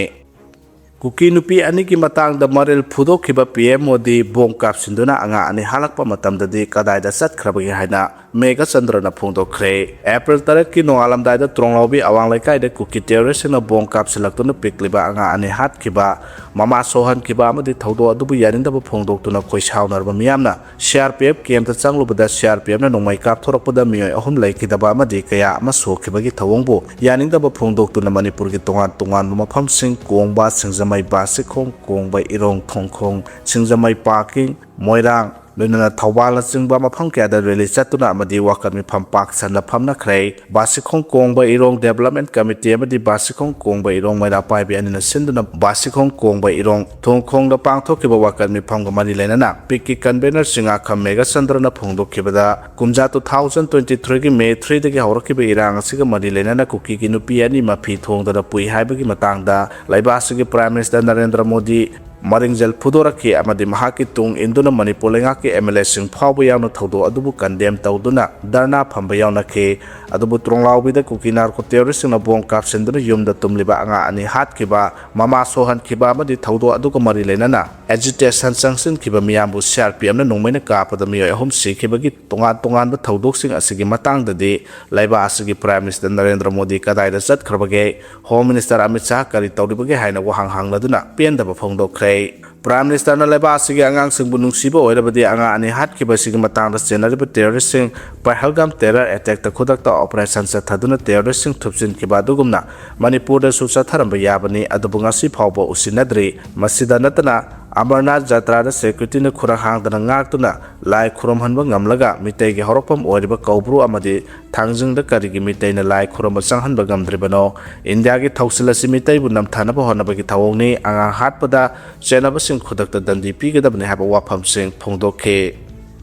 ꯀꯨꯀꯤ ꯅꯨꯄꯤ ꯑꯅꯤꯒꯤ ꯃꯇꯥꯡꯗ ꯃꯔꯤꯜ ꯐꯨꯗꯣꯛꯈꯤꯕ ꯄꯤ ꯑꯦꯝ ꯃꯣꯗꯤ ꯕꯣꯝ ꯀꯥꯞꯁꯤꯟꯗꯨꯅ ꯑꯉꯥꯡ ꯑꯅꯤ ꯍꯥꯠꯂꯛꯄ ꯃꯇꯝꯗꯗꯤ ꯀꯗꯥꯏꯗ ꯆꯠꯈ꯭ꯔꯕꯒꯦ ꯍꯥꯏꯅ ꯃꯦꯘꯆꯟꯗ꯭ꯔꯅ ꯐꯣꯡꯗꯣꯛꯈ꯭ꯔꯦ꯫ ꯑꯦꯄ꯭ꯔꯤꯜ ꯇꯔꯦꯠꯀꯤ ꯅꯣꯡꯉꯥꯜꯂꯝꯗꯥꯏꯗ ꯇ꯭ꯔꯣꯡꯂꯥꯎꯕꯤ ꯑꯋꯥꯡ ꯂꯩꯀꯥꯏꯗ ꯀꯨꯀꯤ ꯇꯦꯔꯣꯔꯤꯁꯁꯤꯡꯅ ꯕꯣꯝ ꯀꯥꯞꯁꯤꯜꯂꯛꯇꯨꯅ ꯄꯤꯛꯂꯤꯕ ꯑꯉꯥꯡ ꯑꯅꯤ ꯍꯥꯠꯈꯤꯕ, ꯃꯃꯥ ꯁꯣꯛꯍꯟꯈꯤꯕ ꯑꯃꯗꯤ ꯊꯧꯗꯣꯛ ꯑꯗꯨꯕꯨ ꯌꯥꯅꯤꯡꯗꯕ ꯐꯣꯡꯗꯣꯛꯇꯨꯅ ꯈꯣꯏꯁꯥꯎꯅꯔꯕ ꯃꯤꯌꯥꯝꯅ ꯁꯤ ꯑꯥꯔ ꯄꯤ ꯑꯦꯐ ꯀꯦꯝꯞꯇ ꯆꯪꯂꯨꯕꯗ ꯁꯤ ꯑꯥꯔ ꯄꯤ ꯑꯦꯐꯅ ꯅꯣꯡꯃꯩ ꯀꯥꯞꯊꯣꯔꯛꯄꯗ ꯃꯤꯑꯣꯏ ꯑꯍꯨꯝ ꯂꯩꯈꯤꯗꯕ ꯑꯃꯗꯤ ꯀꯌꯥ ꯑꯃ ꯁꯣꯛꯈꯤꯕꯒꯤ ꯊꯧꯑꯣꯡꯕꯨ ꯌꯥꯅꯤꯡꯗꯕ ꯐꯣꯡꯗꯣꯛꯇꯨꯅ ꯃꯅꯤꯄꯨꯔꯒꯤ ꯇꯣꯉꯥꯟ ꯇꯣꯉꯥꯟꯕ ꯃꯐꯝꯁꯤꯡ ꯀꯣꯡꯕ, ꯁꯤꯡꯖꯃꯩ, ꯕꯥꯁꯤꯈꯣꯡ, ꯀꯣꯡꯕ, ꯏꯔꯣꯡ, ꯊꯣꯡꯈꯣꯡ, ꯁꯤꯡꯖꯃꯩ ꯄꯥꯔꯀꯤꯡ, ꯃꯣꯏꯔꯥꯡ, ꯂꯣꯏꯅꯅ ꯊꯧꯕꯥꯜꯅꯆꯤꯡꯕ ꯃꯐꯝ ꯀꯌꯥꯗ ꯔꯦꯂꯤ ꯆꯠꯇꯨꯅ ꯑꯃꯗꯤ ꯋꯥꯀꯠ ꯃꯤꯐꯝ ꯄꯥꯛ ꯁꯟꯅ ꯐꯝꯅꯈ꯭ꯔꯦ꯫ ꯕꯥꯁꯤꯈꯣꯡ ꯀꯣꯡꯕ ꯏꯔꯣꯡ ꯗꯦꯕꯂꯞꯃꯦꯟ ꯀꯃꯤꯇꯤ ꯑꯃꯗꯤ ꯕꯥꯁꯤꯈꯣꯡ ꯀꯣꯡꯕ ꯏꯔꯣꯡ ꯃꯩꯔꯥ ꯄꯥꯏꯕꯤ ꯑꯅꯤꯅ ꯁꯤꯟꯗꯨꯅ ꯕꯥꯁꯤꯈꯣꯡ ꯀꯣꯡꯕ ꯏꯔꯣꯡ ꯊꯣꯡꯈꯣꯡꯗ ꯄꯥꯡꯊꯣꯛꯈꯤꯕ ꯋꯥꯀꯠ ꯃꯤꯐꯝꯒ ꯃꯔꯤ ꯂꯩꯅꯅ ꯄꯤꯛꯀꯤ ꯀꯟꯚꯦꯅꯔ ꯆꯤꯉꯥꯈꯝ ꯃꯦꯘꯆꯟꯗ꯭ꯔꯅ ꯐꯣꯡꯗꯣꯛꯈꯤꯕꯗ, ꯀꯨꯝꯖꯥ two thousand twenty three ꯒꯤ May three ꯗꯒꯤ ꯍꯧꯔꯛꯈꯤꯕ ꯏꯔꯥꯡ ꯑꯁꯤꯒ ꯃꯔꯤ ꯂꯩꯅꯅ ꯀꯨꯀꯤꯒꯤ ꯅꯨꯄꯤ ꯑꯅꯤ ꯃꯐꯤ ꯊꯣꯡꯗꯅ ꯄꯨꯏ ꯍꯥꯏꯕꯒꯤ ꯃꯇꯥꯡꯗ ꯂꯩꯕꯥꯛ ꯑꯁꯤꯒꯤ ꯄ꯭ꯔꯥꯏꯝ ꯃꯤꯅꯤꯁꯇꯔ ꯅꯔꯦꯟꯗ꯭ꯔ ꯃꯣꯗꯤ ꯃꯔꯤꯡꯖꯦꯜ ꯐꯨꯗꯣꯔꯛꯈꯤ ꯑꯃꯗꯤ ꯃꯍꯥꯛꯀꯤ ꯇꯨꯡ ꯏꯟꯗꯨꯅ ꯃꯅꯤꯄꯨꯔ ꯂꯩꯉꯥꯛꯀꯤ ꯑꯦꯝ ꯑꯦꯜ ꯑꯦꯁꯤꯡ ꯐꯥꯎꯕ ꯌꯥꯎꯅ ꯊꯧꯗꯣꯛ ꯑꯗꯨꯕꯨ ꯀꯟꯗꯦꯝ ꯇꯧꯗꯨꯅ ꯙꯔꯅꯥ ꯐꯝꯕ ꯌꯥꯎꯅꯈꯤ꯫ ꯑꯗꯨꯕꯨ ꯇ꯭ꯔꯣꯡꯂꯥꯎꯕꯤꯗ ꯀꯨꯀꯤ ꯅꯥꯔꯀꯣ ꯇꯦꯔꯣꯔꯤꯁꯁꯤꯡꯅ ꯕꯣꯝ ꯀꯥꯞꯁꯤꯟꯗꯨꯅ ꯌꯨꯝꯗ ꯇꯨꯝꯂꯤꯕ ꯑꯉꯥꯡ ꯑꯅꯤ ꯍꯥꯠꯈꯤꯕ, ꯃꯃꯥ ꯁꯣꯛꯍꯟꯈꯤꯕ ꯑꯃꯗꯤ ꯊꯧꯗꯣꯛ ꯑꯗꯨꯒ ꯃꯔꯤ ꯂꯩꯅꯅ ꯑꯦꯖꯤꯇꯦꯁꯟ ꯆꯪꯁꯤꯟꯈꯤꯕ ꯃꯤꯌꯥꯝꯕꯨ ꯁꯤ ꯑꯥꯔ ꯄꯤ ꯑꯦꯐꯅ ꯅꯣꯡꯃꯩꯅ ꯀꯥꯞꯄꯗ ꯃꯤꯑꯣꯏ ꯑꯍꯨꯝ ꯁꯤꯈꯤꯕꯒꯤ ꯇꯣꯉꯥꯟ ꯇꯣꯉꯥꯟꯕ ꯊꯧꯗꯣꯛꯁꯤꯡ ꯑꯁꯤꯒꯤ ꯃꯇꯥꯡꯗꯗꯤ ꯂꯩꯕꯥꯛ ꯑꯁꯤꯒꯤ ꯄ꯭ꯔꯥꯏꯝ ꯃꯤꯅꯤꯁꯇꯔ ꯅꯔꯦꯟꯗ꯭ꯔ ꯃꯣꯗꯤ ꯀꯗꯥꯏꯗ ꯆꯠꯈ꯭ꯔꯕꯒꯦ, ꯍꯣꯝ ꯃꯤꯅꯤꯁꯇꯔ ꯑꯃꯤꯠ ꯁꯥꯍ ꯀꯔꯤ ꯇꯧꯔꯤꯕꯒꯦ ꯍꯥꯏꯅ ꯋꯥꯍꯪ ꯍꯪꯂꯗꯨꯅ ꯄꯦꯟꯗꯕ ꯐꯣꯡꯗꯣꯛꯈ꯭ꯔꯦ꯫ ꯄ꯭ꯔꯥꯏꯝ ꯃꯤꯅꯤꯁꯇꯔꯅ ꯂꯩꯕꯥꯛ ꯑꯁꯤꯒꯤ ꯑꯉꯥꯡꯁꯤꯡꯕꯨ ꯅꯨꯡꯁꯤꯕ ꯑꯣꯏꯔꯕꯗꯤ ꯑꯉꯥꯡ ꯑꯅꯤ ꯍꯥꯠꯈꯤꯕ ꯑꯁꯤꯒꯤ ꯃꯇꯥꯡꯗ ꯆꯦꯟꯅꯔꯤꯕ ꯇꯦꯔꯣꯔꯤꯁꯁꯤꯡ ꯄꯍꯜꯒꯥꯝ ꯇꯦꯔꯔ ꯑꯦꯇꯦꯛꯇ ꯈꯨꯗꯛꯇ ꯑꯣꯄꯔꯦꯁꯟ ꯆꯠꯊꯗꯨꯅ ꯇꯦꯔꯣꯔꯤꯁꯁꯤꯡ ꯊꯨꯞꯆꯤꯟꯈꯤꯕ ꯑꯗꯨꯒꯨꯝꯅ ꯃꯅꯤꯄꯨꯔꯗꯁꯨ ꯆꯠꯊꯔꯝꯕ ꯌꯥꯕꯅꯤ, ꯑꯗꯨꯕꯨ ꯉꯁꯤ ꯐꯥꯎꯕ ꯎꯁꯤꯟꯅꯗ꯭ꯔꯤ꯫ ꯃꯁꯤꯗ ꯅꯠꯇꯅ ꯑꯃꯔꯅꯥꯊ ꯖꯇ꯭ꯔꯥꯗ ꯁꯦꯀ꯭ꯌꯨꯔꯤꯇꯤꯅ ꯈꯨꯔꯪ ꯍꯥꯡꯗꯅ ꯉꯥꯛꯇꯨꯅ ꯂꯥꯏ ꯈꯨꯔꯨꯝꯍꯟꯕ ꯉꯝꯂꯒ ꯃꯤꯇꯩꯒꯤ ꯍꯧꯔꯛꯐꯝ ꯑꯣꯏꯔꯤꯕ ꯀꯧꯕ꯭ꯔꯨ ꯑꯃꯗꯤ ꯊꯥꯡꯖꯤꯡꯗ ꯀꯔꯤꯒꯤ ꯃꯤꯇꯩꯅ ꯂꯥꯏ ꯈꯨꯔꯨꯝꯕ ꯆꯪꯍꯟꯕ ꯉꯝꯗ꯭ꯔꯤꯕꯅꯣ? ꯏꯟꯗꯤꯌꯥꯒꯤ ꯊꯧꯁꯤꯜ ꯑꯁꯤ ꯃꯤꯇꯩꯕꯨ ꯅꯝꯊꯅꯕ ꯍꯣꯠꯅꯕꯒꯤ ꯊꯧꯑꯣꯡꯅꯤ꯫ ꯑꯉꯥꯡ ꯍꯥꯠꯄꯗ ꯆꯦꯟꯅꯕꯁꯤꯡ ꯈꯨꯗꯛꯇ ꯗꯟꯗꯤ ꯄꯤꯒꯗꯕꯅꯤ ꯍꯥꯏꯕ ꯋꯥꯐꯝꯁꯤꯡ ꯐꯣꯡꯗꯣꯛꯈꯤ꯫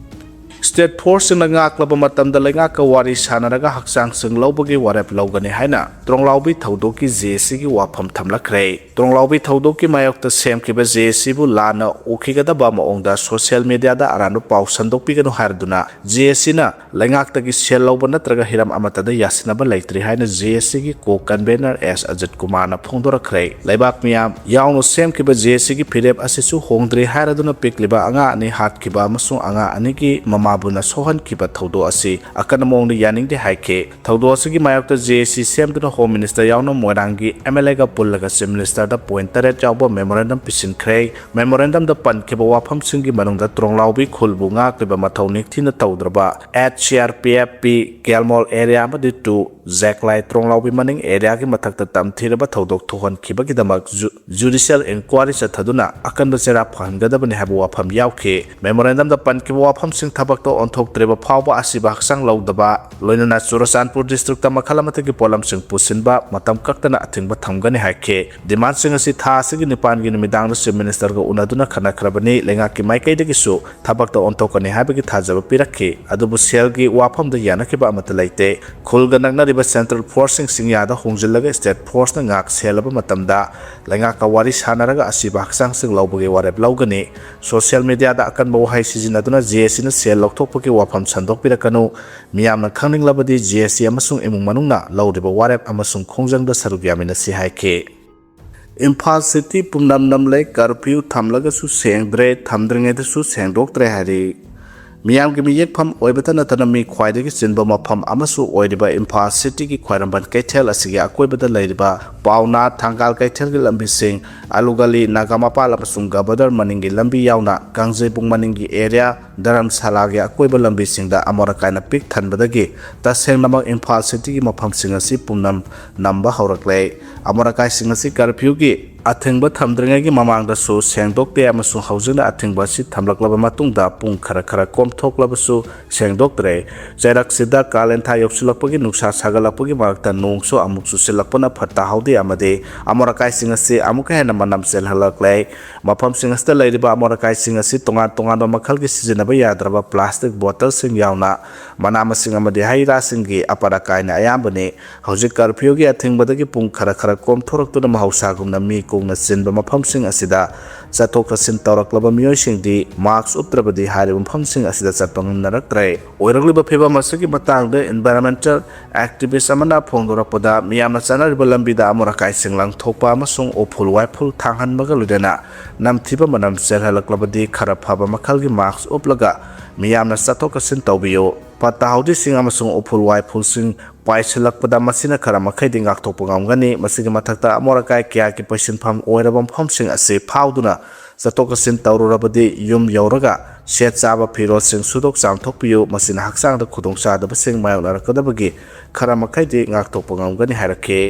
ꯁ꯭ꯇꯦꯠ ꯐꯣꯔꯁꯁꯤꯡꯅ ꯉꯥꯛꯂꯕ ꯃꯇꯝꯗ ꯂꯩꯉꯥꯛꯀ ꯋꯥꯔꯤ ꯁꯥꯟꯅꯔꯒ ꯍꯛꯆꯥꯡꯁꯤꯡ ꯂꯧꯕꯒꯤ ꯋꯥꯔꯦꯞ ꯂꯧꯒꯅꯤ ꯍꯥꯏꯅ ꯇ꯭ꯔꯣꯡꯂꯥꯎꯕꯤ ꯊꯧꯗꯣꯛꯀꯤ ꯖꯦ ꯑꯦ ꯁꯤꯒꯤ ꯋꯥꯐꯝ ꯊꯝꯂꯛꯈ꯭ꯔꯦ꯫ ꯇ꯭ꯔꯣꯡꯂꯥꯎꯕꯤ ꯊꯧꯗꯣꯛꯀꯤ ꯃꯥꯌꯣꯛꯇ ꯁꯦꯝꯈꯤꯕ ꯖꯦ ꯑꯦ ꯁꯤꯕꯨ ꯂꯥꯟꯅ ꯎꯈꯤꯒꯗꯕ ꯃꯑꯣꯡꯗ ꯁꯣꯁꯤꯌꯦꯜ ꯃꯤꯗꯤꯌꯥꯗ ꯑꯔꯥꯟꯕ ꯄꯥꯎ ꯁꯟꯗꯣꯛꯄꯤꯒꯅꯨ ꯍꯥꯏꯔꯗꯨꯅ ꯖꯦ ꯑꯦ ꯁꯤꯅ ꯂꯩꯉꯥꯛꯇꯒꯤ ꯁꯦꯜ ꯂꯧꯕ ꯅꯠꯇ꯭ꯔꯒ ꯍꯤꯔꯝ ꯑꯃꯠꯇꯗ ꯌꯥꯁꯤꯟꯅꯕ ꯂꯩꯇ꯭ꯔꯤ ꯍꯥꯏꯅ ꯖꯦ ꯑꯦ ꯁꯤꯒꯤ ꯀꯣ ꯀꯟꯚꯦꯅꯔ ꯑꯦꯁ ꯑꯖꯤꯠ ꯀꯨꯃꯥꯔꯅ ꯐꯣꯡꯗꯣꯔꯛꯈ꯭ꯔꯦ꯫ ꯂꯩꯕꯥꯛ ꯃꯤꯌꯥꯝ ꯌꯥꯎꯅ ꯁꯦꯝꯈꯤꯕ ꯖꯦ ꯑꯦ ꯁꯤꯒꯤ ꯐꯤꯔꯦꯞ ꯑꯁꯤꯁꯨ ꯍꯣꯡꯗ꯭ꯔꯤ ꯍꯥꯏꯔꯗꯨꯅ ꯄꯤꯛꯂꯤꯕ ꯑꯉꯥꯡ ꯑꯅꯤ ꯍꯥꯠꯈꯤꯕ ꯑꯃꯁꯨꯡ ꯑꯉꯥꯡ ꯑꯅꯤꯒꯤ ꯃꯃꯥꯕꯨꯅ ꯁꯣꯛꯍꯟꯈꯤꯕ ꯊꯧꯗꯣꯛ ꯑꯁꯤ ꯑꯀꯟꯕ ꯃꯑꯣꯡꯗ ꯌꯥꯅꯤꯡꯗꯦ ꯍꯥꯏꯈꯤ꯫ ꯊꯧꯗꯣꯛ ꯑꯁꯤꯒꯤ ꯃꯥꯌꯣꯛꯇ ꯖꯦ ꯑꯦ ꯁꯤ ꯁꯦꯝꯗꯨꯅ ꯍꯣꯝ ꯃꯤꯅꯤꯁꯇꯔ ꯌꯥꯎꯅ ꯃꯣꯏꯔꯥꯡꯒꯤ ꯑꯦꯝ ꯑꯦꯜ ꯑꯦꯒ ꯄꯨꯜꯂꯒ ꯆꯤꯐ ꯃꯤꯅꯤꯁꯇꯔꯗ ꯄꯣꯏꯟ ꯇꯔꯦꯠ ꯌꯥꯎꯕ ꯃꯦꯃꯣꯔꯦꯟꯗꯝ ꯄꯤꯁꯤꯟꯈ꯭ꯔꯦ꯫ ꯃꯦꯃꯣꯔꯦꯟꯗꯝꯗ ꯄꯟꯈꯤꯕ ꯋꯥꯐꯝꯁꯤꯡꯒꯤ ꯃꯅꯨꯡꯗ ꯇ꯭ꯔꯣꯡꯂꯥꯎꯕꯤ ꯈꯨꯜꯕꯨ ꯉꯥꯛꯂꯤꯕ ꯃꯊꯧ ꯅꯤꯡꯊꯤꯅ ꯇꯧꯗ꯭ꯔꯕ at C R P F P Gelmol area ꯑꯃꯗꯤ ꯇꯨ ꯖꯦꯛꯂꯥꯏ ꯇ꯭ꯔꯣꯡꯂꯥꯎꯕꯤ ꯃꯅꯤꯡ ꯑꯦꯔꯤꯌꯥꯒꯤ ꯃꯊꯛꯇ ꯇꯝꯊꯤꯔꯕ ꯊꯧꯗꯣꯛ ꯊꯣꯛꯍꯟꯈꯤꯕꯒꯤꯗꯃꯛ ꯖꯨ-, ꯖꯨꯗꯤꯁꯤꯌꯦꯜ ꯏꯟꯀ꯭ꯋꯥꯔꯤ ꯆꯠꯊꯗꯨꯅ ꯑꯀꯟꯕ ꯆꯩꯔꯥꯛ ꯐꯍꯟꯒꯗꯕꯅꯤ ꯍꯥꯏꯕ ꯋꯥꯐꯝ ꯌꯥꯎꯈꯤ꯫ ꯃꯦꯃꯣꯔꯦꯟꯗꯝꯗ ꯄꯟꯈꯤꯕ ꯋꯥꯐꯝꯁꯤꯡ ꯊꯕꯛꯇ ꯑꯣꯟꯊꯣꯛꯇ꯭ꯔꯤꯕ ꯐꯥꯎꯕ ꯑꯁꯤꯕ ꯍꯛꯆꯥꯡ ꯂꯧꯗꯕ, ꯂꯣꯏꯅꯅ ꯆꯨꯔꯆꯥꯟꯄꯨꯔ ꯗꯤꯁꯇ꯭ꯔꯤꯛꯇ ꯃꯈꯜ ꯑꯃꯠꯇꯒꯤ ꯄꯣꯠꯂꯝꯁꯤꯡ ꯄꯨꯁꯤꯟꯕ ꯃꯇꯝ ꯀꯛꯇꯅ ꯑꯊꯤꯡꯕ ꯊꯝꯒꯅꯤ ꯍꯥꯏꯈꯤ꯫ ꯗꯤꯃꯥꯟꯁꯤꯡ ꯑꯁꯤ ꯊꯥ ꯑꯁꯤꯒꯤ ꯅꯤꯄꯥꯟꯒꯤ ꯅꯨꯃꯤꯗꯥꯡꯗ ꯆꯤꯐ ꯃꯤꯅꯤꯁꯇꯔꯒ ꯎꯅꯗꯨꯅ ꯈꯟꯅꯈ꯭ꯔꯕꯅꯤ꯫ ꯂꯩꯉꯥꯛꯀꯤ ꯃꯥꯏꯀꯩꯗꯒꯤꯁꯨ ꯊꯕꯛꯇ ꯑꯣꯟꯊꯣꯛꯀꯅꯤ ꯍꯥꯏꯕꯒꯤ ꯊꯥꯖꯕ ꯄꯤꯔꯛꯈꯤ꯫ ꯑꯗꯨꯕꯨ ꯁꯦꯜꯒꯤ ꯋꯥꯐꯝꯗ ꯌꯥꯅꯈꯤꯕ ꯑꯃꯠꯇ ꯂꯩꯇꯦ꯫ ꯈꯨꯜꯒ ꯅꯛꯅꯔꯤꯕ ꯁꯦꯟꯇ꯭ꯔꯦꯜ ꯐꯣꯔꯁꯁꯤꯡ ꯆꯤꯡꯌꯥꯗ ꯍꯣꯡꯖꯤꯜꯂꯒ ꯁ꯭ꯇꯦꯠ ꯐꯣꯔꯁꯅ ꯉꯥꯛ ꯁꯦꯜꯂꯕ ꯃꯇꯝꯗ ꯂꯩꯉꯥꯛꯀ ꯋꯥꯔꯤ ꯁꯥꯟꯅꯔꯒ ꯑꯁꯤꯕ ꯍꯛꯆꯥꯡꯁꯤꯡ ꯂꯧꯕꯒꯤ ꯋꯥꯔꯦꯞ ꯂꯧꯒꯅꯤ꯫ ꯁꯣꯁꯤꯌꯦꯜ ꯃꯤꯗꯤꯌꯥꯗ ꯑꯀꯟꯕ ꯋꯥꯍꯩ ꯁꯤꯖꯤꯟꯅꯗꯨꯅ ꯖꯦ ꯑꯦ ꯁꯤꯅ ꯁꯦꯜ ꯂꯧꯊꯣꯛꯄꯒꯤ ꯋꯥꯐꯝ ꯁꯟꯗꯣꯛꯄꯤꯔꯛꯀꯅꯨ꯫ ꯃꯤꯌꯥꯝꯅ ꯈꯪꯅꯤꯡꯂꯕꯗꯤ ꯖꯦ ꯑꯦ ꯁꯤ ꯑꯃꯁꯨꯡ ꯏꯃꯨꯡ ꯃꯅꯨꯡꯅ ꯂꯧꯔꯤꯕ ꯋꯥꯔꯦꯞ ꯑꯃꯁꯨꯡ ꯈꯣꯡꯖꯪꯗ ꯁꯔꯨꯛ ꯌꯥꯃꯤꯟꯅꯁꯤ ꯍꯥꯏꯈꯤ꯫ ꯏꯝꯐꯥꯜ ꯁꯤꯇꯤ ꯄꯨꯝꯅꯝ ꯅꯝꯂꯦ, ꯀꯔꯐ꯭ꯌꯨ ꯊꯝꯂꯒꯁꯨ ꯁꯦꯡꯗ꯭ꯔꯦ, ꯊꯝꯗ꯭ꯔꯤꯉꯩꯗꯁꯨ ꯁꯦꯡꯗꯣꯛꯇ꯭ꯔꯦ ꯍꯥꯏꯔꯤ꯫ ꯃꯤꯌꯥꯝꯒꯤ ꯃꯤꯌꯦꯛꯐꯝ ꯑꯣꯏꯕꯇ ꯅꯠꯇꯅ ꯃꯤ ꯈ꯭ꯋꯥꯏꯗꯒꯤ ꯆꯤꯟꯕ ꯃꯐꯝ ꯑꯃꯁꯨ ꯑꯣꯏꯔꯤꯕ ꯏꯝꯐꯥꯜ ꯁꯤꯇꯤꯒꯤ ꯈ꯭ꯋꯥꯏꯔꯝꯕꯟ ꯀꯩꯊꯦꯜ ꯑꯁꯤꯒꯤ ꯑꯀꯣꯏꯕꯗ ꯂꯩꯔꯤꯕ ꯄꯥꯎꯅꯥ, ꯊꯪꯒꯥꯜ ꯀꯩꯊꯦꯜꯒꯤ ꯂꯝꯕꯤꯁꯤꯡ, ꯑꯂꯨꯒꯂꯤ, ꯅꯥꯒꯥꯃꯄꯥꯜ ꯑꯃꯁꯨꯡ ꯒꯕꯗꯔ ꯃꯅꯤꯡꯒꯤ ꯂꯝꯕꯤ ꯌꯥꯎꯅ ꯀꯥꯡꯖꯩꯕꯨꯡ ꯃꯅꯤꯡꯒꯤ ꯑꯦꯔꯤꯌꯥ, ꯙꯔꯝꯁꯥꯂꯥꯒꯤ ꯑꯀꯣꯏꯕ ꯂꯝꯕꯤꯁꯤꯡꯗ ꯑꯃꯣꯠ ꯑꯀꯥꯏꯅ ꯄꯤꯛ ꯊꯟꯕꯗꯒꯤ ꯇꯁꯦꯡꯅꯃꯛ ꯏꯝꯐꯥꯜ ꯁꯤꯇꯤꯒꯤ ꯃꯐꯝꯁꯤꯡ ꯑꯁꯤ ꯄꯨꯝꯅꯝ ꯅꯝꯕ ꯍꯧꯔꯛꯂꯦ꯫ ꯑꯃꯣꯠ ꯑꯀꯥꯏꯁꯤꯡ ꯑꯁꯤ ꯀꯔꯐ꯭ꯌꯨꯒꯤ ꯑꯊꯤꯡꯕ ꯊꯝꯗ꯭ꯔꯤꯉꯩꯒꯤ ꯃꯃꯥꯡꯗꯁꯨ ꯁꯦꯡꯗꯣꯛꯇꯦ ꯑꯃꯁꯨꯡ ꯍꯧꯖꯤꯛꯅ ꯑꯊꯤꯡꯕ ꯑꯁꯤ ꯊꯝꯂꯛꯂꯕ ꯃꯇꯨꯡꯗ ꯄꯨꯡ ꯈꯔ ꯈꯔ ꯀꯣꯝꯊꯣꯛꯂꯕꯁꯨ ꯁꯦꯡꯗꯣꯛꯇ꯭ꯔꯦ꯫ ꯆꯩꯔꯛꯁꯤꯗ ꯀꯥꯂꯦꯟ ꯊꯥ ꯌꯧꯁꯤꯜꯂꯛꯄꯒꯤ ꯅꯨꯡꯁꯥ ꯁꯥꯒꯠꯂꯛꯄꯒꯤ ꯃꯔꯛꯇ ꯅꯣꯡꯁꯨ ꯑꯃꯨꯛ ꯆꯨꯁꯤꯜꯂꯛꯄꯅ ꯐꯠꯇ ꯍꯥꯎꯗꯦ ꯑꯃꯗꯤ ꯑꯃꯣꯠ ꯑꯀꯥꯏꯁꯤꯡ ꯑꯁꯤ ꯑꯃꯨꯛꯀ ꯍꯦꯟꯅ ꯃꯅꯝ ꯆꯦꯜꯍꯜꯂꯛꯂꯦ꯫ ꯃꯐꯝꯁꯤꯡ ꯑꯁꯤꯗ ꯂꯩꯔꯤꯕ ꯑꯃꯣꯠ ꯑꯀꯥꯏꯁꯤꯡ ꯑꯁꯤ ꯇꯣꯉꯥꯟ ꯇꯣꯉꯥꯟꯕ ꯃꯈꯜꯒꯤ ꯁꯤꯖꯤꯟꯅꯕ ꯌꯥꯗ꯭ꯔꯕ ꯄ꯭ꯂꯥꯁꯇꯤꯛ ꯕꯣꯇꯜꯁꯤꯡ ꯌꯥꯎꯅ ꯃꯅꯥ ꯃꯁꯤꯡ ꯑꯃꯗꯤ ꯍꯩ ꯔꯥꯁꯤꯡꯒꯤ ꯑꯄꯠ ꯑꯀꯥꯏꯅ ꯑꯌꯥꯝꯕꯅꯤ꯫ ꯍꯧꯖꯤꯛ ꯀꯔꯐ꯭ꯌꯨꯒꯤ ꯑꯊꯤꯡꯕꯗꯒꯤ ꯄꯨꯡ ꯈꯔ ꯈꯔ ꯀꯣꯝꯊꯣꯔꯛꯇꯨꯅ ꯃꯍꯧꯁꯥꯒꯨꯝꯅ ꯃꯤ ꯀꯣꯡꯅ ꯆꯤꯟꯕ ꯃꯐꯝꯁꯤꯡ ꯑꯁꯤꯗ ꯆꯠꯊꯣꯛ ꯆꯠꯁꯤꯟ ꯇꯧꯔꯛꯂꯕ ꯃꯤꯑꯣꯏꯁꯤꯡꯗꯤ ꯃꯥꯛꯁ ꯎꯞꯇ꯭ꯔꯕꯗꯤ ꯍꯥꯏꯔꯤꯕ ꯃꯐꯝꯁꯤꯡ ꯑꯁꯤꯗ ꯆꯠꯄ ꯉꯝꯅꯔꯛꯇ꯭ꯔꯦ꯫ ꯑꯣꯏꯔꯛꯂꯤꯕ ꯐꯤꯕꯝ ꯑꯁꯤꯒꯤ ꯃꯇꯥꯡꯗ ꯏꯟꯚꯥꯏꯔꯟꯃꯦꯟꯇꯦꯜ ꯑꯦꯛꯇꯤꯚꯤꯁ ꯑꯃꯅ ꯐꯣꯡꯗꯣꯔꯛꯄꯗ, ꯃꯤꯌꯥꯝꯅ ꯆꯠꯅꯔꯤꯕ ꯂꯝꯕꯤꯗ ꯑꯃꯣꯠ ꯑꯀꯥꯏꯁꯤꯡ ꯂꯪꯊꯣꯛꯄ ꯑꯃꯁꯨꯡ ꯎꯐꯨꯜ ꯋꯥꯏꯐꯨꯜ ꯊꯥꯡꯍꯟꯕꯒ ꯂꯣꯏꯅꯅ ꯅꯝꯊꯤꯕ ꯃꯅꯝ ꯆꯦꯜꯍꯜꯂꯛꯂꯕꯗꯤ ꯈꯔ ꯐꯕ ꯃꯈꯜꯒꯤ ꯃꯥꯛꯁ ꯎꯞꯂꯒ ꯃꯤꯌꯥꯝꯅ ꯆꯠꯊꯣꯛ ꯆꯠꯁꯤꯟ ꯇꯧꯕꯤꯌꯨ꯫ ꯐꯠꯇ ꯍꯥꯎꯗꯤꯁꯤꯡ ꯑꯃꯁꯨꯡ ꯎꯐꯨꯜ ꯋꯥꯏꯐꯨꯜꯁꯤꯡ ꯄꯥꯏꯁꯤꯜꯂꯛꯄꯗ ꯃꯁꯤꯅ ꯈꯔ ꯃꯈꯩꯗꯤ ꯉꯥꯛꯊꯣꯛꯄ ꯉꯝꯒꯅꯤ꯫ ꯃꯁꯤꯒꯤ ꯃꯊꯛꯇ ꯑꯃꯣꯠ ꯑꯀꯥꯏ ꯀꯌꯥꯒꯤ ꯄꯩꯁꯤꯟꯐꯝ ꯑꯣꯏꯔꯕ ꯃꯐꯝꯁꯤꯡ ꯑꯁꯤ ꯐꯥꯎꯗꯨꯅ ꯆꯠꯊꯣꯛ ꯆꯠꯁꯤꯟ ꯇꯧꯔꯨꯔꯕꯗꯤ ꯌꯨꯝ ꯌꯧꯔꯒ ꯁꯦꯠ ꯆꯥꯕ ꯐꯤꯔꯣꯜꯁꯤꯡ ꯁꯨꯗꯣꯛ ꯆꯥꯝꯊꯣꯛꯄꯤꯌꯨ꯫ ꯃꯁꯤꯅ ꯍꯛꯆꯥꯡꯗ ꯈꯨꯗꯣꯡꯆꯥꯗꯕꯁꯤꯡ ꯃꯥꯌꯣꯛꯅꯔꯛꯀꯗꯕꯒꯤ ꯈꯔ ꯃꯈꯩꯗꯤ ꯉꯥꯛꯊꯣꯛꯄ ꯉꯝꯒꯅꯤ ꯍꯥꯏꯔꯛꯈꯤ꯫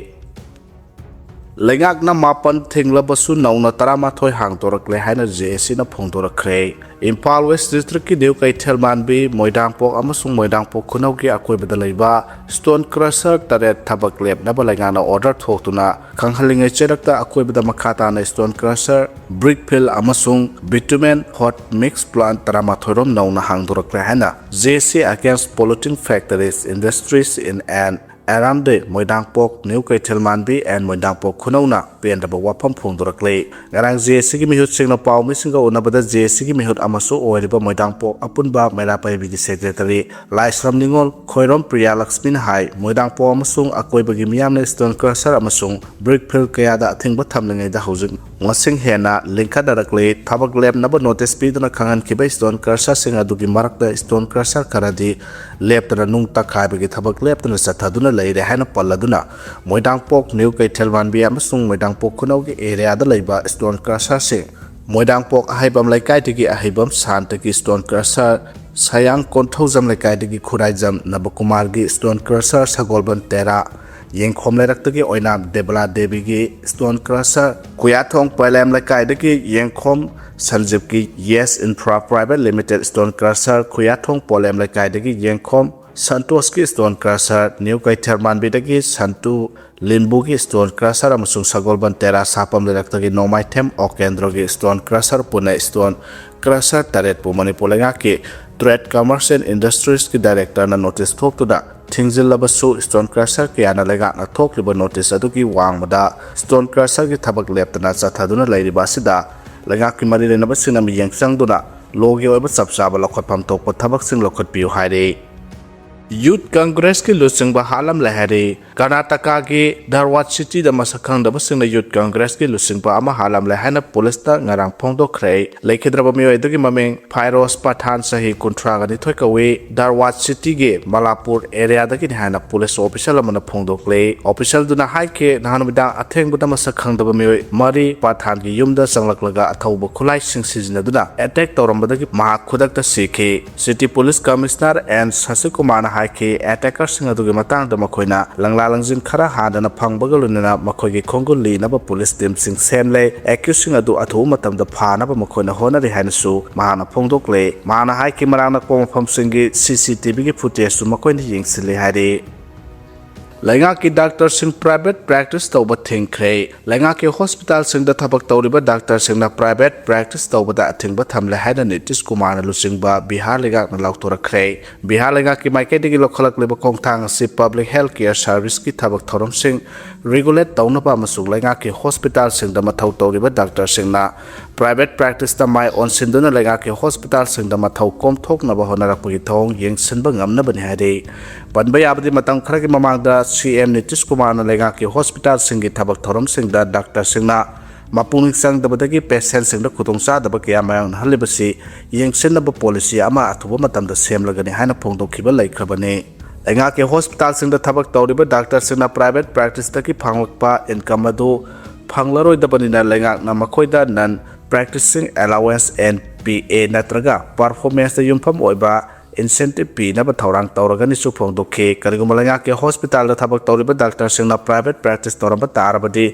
ꯂꯩꯉꯥꯛꯅ ꯃꯥꯄꯟ ꯊꯤꯡꯂꯕꯁꯨ ꯅꯧꯅ ꯇꯔꯥꯃꯥꯊꯣꯏ ꯍꯥꯡꯗꯣꯔꯛꯂꯦ ꯍꯥꯏꯅ ꯖꯦ ꯑꯦ ꯁꯤꯅ ꯐꯣꯡꯗꯣꯔꯛꯈ꯭ꯔꯦ꯫ ꯏꯝꯐꯥꯜ ꯋꯦꯁ ꯗꯤꯁꯇ꯭ꯔꯤꯛꯀꯤ ꯅ꯭ꯌꯨ ꯀꯩꯊꯦꯜ ꯃꯥꯟꯕꯤ, ꯃꯣꯏꯔꯥꯡꯄꯣꯛ ꯑꯃꯁꯨꯡ ꯃꯣꯏꯔꯥꯡꯄꯣꯛ ꯈꯨꯅꯧꯒꯤ ꯑꯀꯣꯏꯕꯗ ꯂꯩꯕ ꯁ꯭ꯇꯣꯟ ꯀ꯭ꯔꯁꯔ ꯇꯔꯦꯠ ꯊꯕꯛ ꯂꯦꯞꯅꯕ ꯂꯩꯉꯥꯛꯅ ꯑꯣꯔꯗꯔ ꯊꯣꯛꯇꯨꯅ ꯈꯪꯍꯜꯂꯤꯉꯩ ꯆꯩꯔꯛꯇ ꯑꯀꯣꯏꯕꯗ ꯃꯈꯥ ꯇꯥꯅ ꯁ꯭ꯇꯣꯟ ꯀ꯭ꯔꯁꯔ, ꯕ꯭ꯔꯤꯛ ꯐꯤꯜ ꯑꯃꯁꯨꯡ ꯕꯤꯇꯨꯃꯦꯟ ꯍꯣꯠ ꯃꯤꯛꯁ ꯄ꯭ꯂꯥꯟ ꯇꯔꯥꯃꯥꯊꯣꯏ ꯔꯣꯝ ꯅꯧꯅ ꯍꯥꯡꯗꯣꯔꯛꯂꯦ ꯍꯥꯏꯅ J C Against Polluting Factories, Industries in and ꯑꯦꯔꯥꯝꯗꯦ, ꯃꯣꯏꯗꯥꯡꯄꯣꯛ, ꯅ꯭ꯌꯨ ꯀꯩꯊꯦꯜ ꯃꯥꯟꯕꯤ and ꯃꯣꯏꯗꯥꯡꯄꯣꯛ ꯈꯨꯅꯧꯅ ꯄꯦꯟꯗꯕ ꯋꯥꯐꯝ ꯐꯣꯡꯗꯣꯔꯛꯂꯤ꯫ ꯉꯔꯥꯡ ꯖꯦ ꯑꯦꯁ ꯁꯤꯒꯤ ꯃꯤꯍꯨꯠꯁꯤꯡꯅ ꯄꯥꯎꯃꯤꯁꯤꯡꯒ ꯎꯅꯕꯗ ꯖꯦ ꯑꯦꯁ ꯁꯤꯒꯤ ꯃꯤꯍꯨꯠ ꯑꯃꯁꯨ ꯑꯣꯏꯔꯤꯕ ꯃꯣꯏꯗꯥꯡꯄꯣꯛ ꯑꯄꯨꯟꯕ ꯃꯩꯔꯥ ꯄꯥꯏꯕꯤꯒꯤ ꯁꯦꯀ꯭ꯔꯦꯇꯔꯤ ꯂꯥꯏꯁ꯭ꯔꯝ ꯅꯤꯉꯣꯜ ꯈꯣꯏꯔꯣꯝ ꯄ꯭ꯔꯤꯌꯥ ꯂꯛꯁꯃꯤꯅ ꯍꯥꯏ, ꯃꯣꯏꯗꯥꯡꯄꯣꯛ ꯑꯃꯁꯨꯡ ꯑꯀꯣꯏꯕꯒꯤ ꯃꯤꯌꯥꯝꯅ ꯁ꯭ꯇꯣꯟ ꯀ꯭ꯔꯁꯔ ꯑꯃꯁꯨꯡ ꯕ꯭ꯔꯤꯛ ꯐꯤꯜ ꯀꯌꯥꯗ ꯑꯊꯤꯡꯕ ꯊꯝꯂꯤꯉꯩꯗ ꯍꯧꯖꯤꯛ ꯃꯁꯤꯡ ꯍꯦꯟꯅ ꯂꯤꯡꯈꯠꯅꯔꯛꯂꯤ꯫ ꯊꯕꯛ ꯂꯦꯞꯅꯕ ꯅꯣꯇꯤꯁ ꯄꯤꯗꯨꯅ ꯈꯪꯍꯟꯈꯤꯕ ꯁ꯭ꯇꯣꯟ ꯀ꯭ꯔꯁꯔꯁꯤꯡ ꯑꯗꯨꯒꯤ ꯃꯔꯛꯇ ꯁ꯭ꯇꯣꯟ ꯀ꯭ꯔꯁꯔ ꯈꯔꯗꯤ ꯂꯦꯞꯇꯅ ꯅꯨꯡ ꯇꯛꯈꯥꯏꯕꯒꯤ ꯊꯕꯛ ꯂꯦꯞꯇꯅ ꯆꯠꯊꯗꯨꯅ ꯂꯩꯔꯦ ꯍꯥꯏꯅ ꯄꯜꯂꯗꯨꯅ, ꯃꯣꯏꯗꯥꯡꯄꯣꯛ, ꯅ꯭ꯌꯨ ꯀꯩꯊꯦꯜ ꯃꯥꯟꯕꯤ ꯑꯃꯁꯨꯡ ꯃꯣꯏꯗꯥꯡꯄꯣꯛ ꯈꯨꯅꯧꯒꯤ ꯑꯦꯔꯤꯌꯥꯗ ꯂꯩꯕ ꯁ꯭ꯇꯣꯟ ꯀ꯭ꯔꯁꯔꯁꯤꯡ, ꯃꯣꯏꯗꯥꯡꯄꯣꯛ ꯑꯍꯩꯕꯝ ꯂꯩꯀꯥꯏꯗꯒꯤ ꯑꯍꯩꯕꯝ ꯁꯥꯟꯇꯒꯤ ꯁ꯭ꯇꯣꯟ ꯀ꯭ꯔꯁꯔ, ꯁꯌꯥꯡ ꯀꯣꯟꯊꯧꯖꯝ ꯂꯩꯀꯥꯏꯗꯒꯤ ꯈꯨꯔꯥꯏꯖꯝ ꯅꯕꯀꯨꯃꯥꯔꯒꯤ ꯁ꯭ꯇꯣꯟ ꯀ꯭ꯔꯁꯔ, ꯁꯒꯣꯜꯕꯟ ꯇꯦꯔꯥ ꯌꯦꯡꯈꯣꯝ ꯂꯩꯔꯛꯇꯒꯤ ꯑꯣꯏꯅꯥꯝ ꯗꯦꯕꯂꯥ ꯗꯦꯕꯤꯒꯤ ꯁ꯭ꯇꯣꯟ ꯀ꯭ꯔꯁꯔ, ꯈꯨꯌꯥꯊꯣꯡ ꯄꯂꯦꯝ ꯂꯩꯀꯥꯏꯗꯒꯤ ꯌꯦꯡꯈꯣꯝ ꯁꯟꯖꯤꯞꯀꯤ Yes Infra private limited stone crusher, Khuyathong Polem ꯂꯩꯀꯥꯏꯗꯒꯤ ꯌꯦꯡꯈꯣꯝ ꯁꯟꯇꯣꯁꯀꯤ ꯁ꯭ꯇꯣꯟ ꯀ꯭ꯔꯁꯔ, ꯅ꯭ꯌꯨ ꯀꯩꯊꯦꯜ ꯃꯥꯟꯕꯤꯗꯒꯤ ꯁꯟꯇꯨ ꯂꯤꯝꯕꯨꯒꯤ ꯁ꯭ꯇꯣꯟ ꯀ꯭ꯔꯁꯔ ꯑꯃꯁꯨꯡ ꯁꯒꯣꯜꯕꯟ ꯇꯦꯔꯥ ꯁꯥꯄꯝ ꯂꯩꯔꯛꯇꯒꯤ ꯅꯣꯡꯃꯥꯏꯊꯦꯝ ꯑꯣꯀꯦꯟꯗ꯭ꯔꯣꯒꯤ ꯁ꯭ꯇꯣꯟ ꯀ꯭ꯔꯁꯔ ꯄꯨꯟꯅ ꯁ꯭ꯇꯣꯟ ꯀ꯭ꯔꯁꯔ ꯇꯔꯦꯠꯄꯨ ꯃꯅꯤꯄꯨꯔ ꯂꯩꯉꯥꯛꯀꯤ ꯇ꯭ꯔꯦꯗ, ꯀꯃꯔꯁ ꯑꯦꯟ ꯏꯟꯗꯁꯇ꯭ꯔꯤꯁꯀꯤ ꯗꯥꯏꯔꯦꯛꯇꯔꯅ ꯅꯣꯇꯤꯁ ꯊꯣꯛꯇꯨꯅ ꯊꯤꯡꯖꯤꯜꯂꯕꯁꯨ, ꯁ꯭ꯇꯣꯟ ꯀ꯭ꯔꯁꯔ ꯀꯌꯥꯅ ꯂꯩꯉꯥꯛꯅ ꯊꯣꯛꯂꯤꯕ ꯅꯣꯇꯤꯁ ꯑꯗꯨꯒꯤ ꯋꯥꯡꯃꯗ ꯁ꯭ꯇꯣꯟ ꯀ꯭ꯔꯁꯔꯒꯤ ꯊꯕꯛ ꯂꯦꯞꯇꯅ ꯆꯠꯊꯗꯨꯅ ꯂꯩꯔꯤꯕ ꯑꯁꯤꯗ ꯂꯩꯉꯥꯛꯀꯤ ꯃꯔꯤ ꯂꯩꯅꯕꯁꯤꯡꯅ ꯃꯤꯠꯌꯦꯡ ꯆꯪꯗꯨꯅ ꯂꯣꯒꯤ ꯑꯣꯏꯕ ꯆꯞ ꯆꯥꯕ ꯂꯧꯈꯠꯐꯝ ꯊꯣꯛꯄ ꯊꯕꯛꯁꯤꯡ ꯂꯧꯈꯠꯄꯤꯌꯨ ꯍꯥꯏꯔꯤ꯫ ꯌꯨꯊ ꯀꯪꯒ꯭ꯔꯦꯁꯀꯤ ꯂꯨꯆꯤꯡꯕ ꯍꯥꯠꯂꯝꯂꯦ ꯍꯥꯏꯔꯤ꯫ ꯀꯔꯅꯥꯇꯀꯥꯒꯤ ꯙꯥꯔꯋꯥꯗ ꯁꯤꯇꯤꯗ ꯃꯁꯛ ꯈꯪꯗꯕꯁꯤꯡꯅ ꯌꯨꯊ ꯀꯪꯒ꯭ꯔꯦꯁꯀꯤ ꯂꯨꯆꯤꯡꯕ ꯑꯃ ꯍꯥꯠꯂꯝꯂꯦ ꯍꯥꯏꯅ ꯄꯨꯂꯤꯁꯇ ꯉꯔꯥꯡ ꯐꯣꯡꯗꯣꯛꯈ꯭ꯔꯦ꯫ ꯂꯩꯈꯤꯗ꯭ꯔꯕ ꯃꯤꯑꯣꯏ ꯑꯗꯨꯒꯤ ꯃꯃꯤꯡ ꯐꯥꯏꯔꯣꯖ ꯄꯊꯥꯟ, ꯆꯍꯤ ꯀꯨꯟꯊ꯭ꯔꯥꯒ ꯅꯤꯊꯣꯏ ꯀꯧꯏ꯫ ꯙꯥꯔꯋꯥꯗ ꯁꯤꯇꯤꯒꯤ ꯃꯂꯥꯄꯨꯔ ꯑꯦꯔꯤꯌꯥꯗꯒꯤꯅꯤ ꯍꯥꯏꯅ ꯄꯨꯂꯤꯁ ꯑꯣꯐꯤꯁꯤꯌꯦꯜ ꯑꯃꯅ ꯐꯣꯡꯗꯣꯛꯂꯤ꯫ ꯑꯣꯐꯤꯁꯤꯌꯦꯜꯗꯨꯅ ꯍꯥꯏꯈꯤ, ꯅꯍꯥꯟ ꯅꯨꯃꯤꯗꯥꯡ ꯑꯊꯦꯡꯕꯗ ꯃꯁꯛ ꯈꯪꯗꯕ ꯃꯤꯑꯣꯏ ꯃꯔꯤ ꯄꯊꯥꯟꯒꯤ ꯌꯨꯝꯗ ꯆꯪꯂꯛꯂꯒ ꯑꯊꯧꯕ ꯈꯨꯠꯂꯥꯏꯁꯤꯡ ꯁꯤꯖꯤꯟꯅꯗꯨꯅ ꯑꯦꯇꯦꯛ ꯇꯧꯔꯝꯕꯗꯒꯤ ꯃꯍꯥꯛ ꯈꯨꯗꯛꯇ ꯁꯤꯈꯤ꯫ ꯁꯤꯇꯤ ꯄꯨꯂꯤꯁ ꯀꯃꯤꯁꯅꯔ ꯑꯦꯟ ꯁꯁꯤꯀꯨꯃꯥꯔꯅ ꯍꯥꯏꯈꯤ, ꯑꯦꯇꯦꯀꯔꯁꯤꯡ ꯑꯗꯨꯒꯤ ꯃꯇꯥꯡꯗ ꯃꯈꯣꯏꯅ ꯂꯪꯂꯥ ꯂꯪꯖꯤꯟ ꯈꯔ ꯍꯥꯟꯗꯅ ꯐꯪꯕꯒ ꯂꯣꯏꯅꯅ ꯃꯈꯣꯏꯒꯤ ꯈꯣꯡꯒꯨꯜ ꯂꯤꯅꯕ ꯄꯨꯂꯤꯁ ꯇꯤꯝꯁꯤꯡ ꯁꯦꯝꯂꯦ꯫ ꯑꯦꯀ꯭ꯌꯨꯁꯁꯤꯡ ꯑꯗꯨ ꯑꯊꯨꯕ ꯃꯇꯝꯗ ꯐꯥꯅꯕ ꯃꯈꯣꯏꯅ ꯍꯣꯠꯅꯔꯤ ꯍꯥꯏꯅꯁꯨ ꯃꯍꯥꯛꯅ ꯐꯣꯡꯗꯣꯛꯂꯦ꯫ ꯃꯍꯥꯛꯅ ꯍꯥꯏꯈꯤ, ꯃꯅꯥꯛ ꯅꯛꯄ ꯃꯐꯝꯁꯤꯡꯒꯤ ꯁꯤ ꯁꯤ ꯇꯤ ꯚꯤꯒꯤ ꯐꯨꯇꯦꯖꯁꯨ ꯃꯈꯣꯏꯅ ꯌꯦꯡꯁꯤꯜꯂꯤ ꯍꯥꯏꯔꯤ꯫ ꯂꯩꯉꯥꯛꯀꯤ ꯗꯥꯛꯇꯔꯁꯤꯡ private practice ꯇꯧꯕ ꯊꯤꯡꯈ꯭ꯔꯦ꯫ ꯂꯩꯉꯥꯛꯀꯤ ꯍꯣꯁꯄꯤꯇꯥꯜꯁꯤꯡꯗ ꯊꯕꯛ ꯇꯧꯔꯤꯕ ꯗꯥꯛꯇꯔꯁꯤꯡꯅ private practice ꯇꯧꯕꯗ ꯑꯊꯤꯡꯕ ꯊꯝꯂꯦ ꯍꯥꯏꯅ ꯅꯤꯇꯤꯁ ꯀꯨꯃꯥꯔꯅ ꯂꯨꯆꯤꯡꯕ ꯕꯤꯍꯥꯔ ꯂꯩꯉꯥꯛꯅ ꯂꯥꯎꯊꯣꯔꯛꯈ꯭ꯔꯦ꯫ ꯕꯤꯍꯥꯔ ꯂꯩꯉꯥꯛꯀꯤ ꯃꯥꯏꯀꯩꯗꯒꯤ ꯂꯧꯈꯠꯂꯛꯂꯤꯕ ꯈꯣꯡꯊꯥꯡ ꯑꯁꯤ public health care serviceꯀꯤ ꯊꯕꯛ ꯊꯧꯔꯝꯁꯤꯡ regulate ꯇꯧꯅꯕ ꯑꯃꯁꯨꯡ ꯂꯩꯉꯥꯛꯀꯤ ꯍꯣꯁꯄꯤꯇꯥꯜꯁꯤꯡꯗ ꯃꯊꯧ ꯇꯧꯔꯤꯕ ꯗꯥꯛꯇꯔꯁꯤꯡꯅ private practiceꯇ ꯃꯥꯏ ꯑꯣꯟꯁꯤꯟꯗꯨꯅ ꯂꯩꯉꯥꯛꯀꯤ ꯍꯣꯁꯄꯤꯇꯥꯜꯁꯤꯡꯗ ꯃꯊꯧ ꯀꯣꯝꯊꯣꯛꯅꯕ ꯍꯣꯠꯅꯔꯛꯄꯒꯤ ꯊꯧꯑꯣꯡ ꯌꯦꯡꯁꯤꯟꯕ ꯉꯝꯅꯕꯅꯤ ꯍꯥꯏꯔꯤ꯫ ꯄꯟꯕ ꯌꯥꯕꯗꯤ, ꯃꯇꯝ ꯈꯔꯒꯤ ꯃꯃꯥꯡꯗ ꯁꯤ ꯑꯦꯝ ꯅꯤꯇꯤꯁ ꯀꯨꯃꯥꯔꯅ ꯂꯩꯉꯥꯛꯀꯤ ꯍꯣꯁꯄꯤꯇꯥꯜꯁꯤꯡꯒꯤ ꯊꯕꯛ ꯊꯧꯔꯝꯁꯤꯡꯗ ꯗꯥꯛꯇꯔꯁꯤꯡꯅ ꯃꯄꯨꯛꯅꯤꯡ ꯆꯪꯗꯕꯗꯒꯤ patientꯁꯤꯡꯗ ꯈꯨꯗꯣꯡꯆꯥꯗꯕ ꯀꯌꯥ ꯃꯥꯌꯣꯛꯅꯍꯜꯂꯤꯕꯁꯤ ꯌꯦꯡꯁꯤꯟꯅꯕ policy ꯑꯃ ꯑꯊꯨꯕ ꯃꯇꯝꯗ ꯁꯦꯝꯂꯒꯅꯤ ꯍꯥꯏꯅ ꯐꯣꯡꯗꯣꯛꯈꯤꯕ ꯂꯩꯈ꯭ꯔꯕꯅꯤ꯫ ꯂꯩꯉꯥꯛꯀꯤ ꯍꯣꯁꯄꯤꯇꯥꯜꯁꯤꯡꯗ ꯊꯕꯛ ꯇꯧꯔꯤꯕ ꯗꯥꯛꯇꯔꯁꯤꯡꯅ private practiceꯇꯒꯤ ꯐꯪꯂꯛꯄ income ꯑꯗꯨ ꯐꯪꯂꯔꯣꯏꯗꯕꯅꯤꯅ, ꯂꯩꯉꯥꯛꯅ ꯃꯈꯣꯏꯗ non practicing allowance, N P A, ꯅꯠꯇ꯭ꯔꯒ performanceꯇ ꯌꯨꯝꯐꯝ ꯑꯣꯏꯕ incentive ꯄꯤꯅꯕ ꯊꯧꯔꯥꯡ ꯇꯧꯔꯒꯅꯤꯁꯨ ꯐꯣꯡꯗꯣꯛꯈꯤ꯫ ꯀꯔꯤꯒꯨꯝꯕ ꯂꯩꯉꯥꯛꯀꯤ ꯍꯣꯁꯄꯤꯇꯥꯜꯗ ꯊꯕꯛ ꯇꯧꯔꯤꯕ ꯗꯥꯛꯇꯔꯁꯤꯡꯅ private practice ꯇꯧꯔꯝꯕ ꯇꯥꯔꯕꯗꯤ,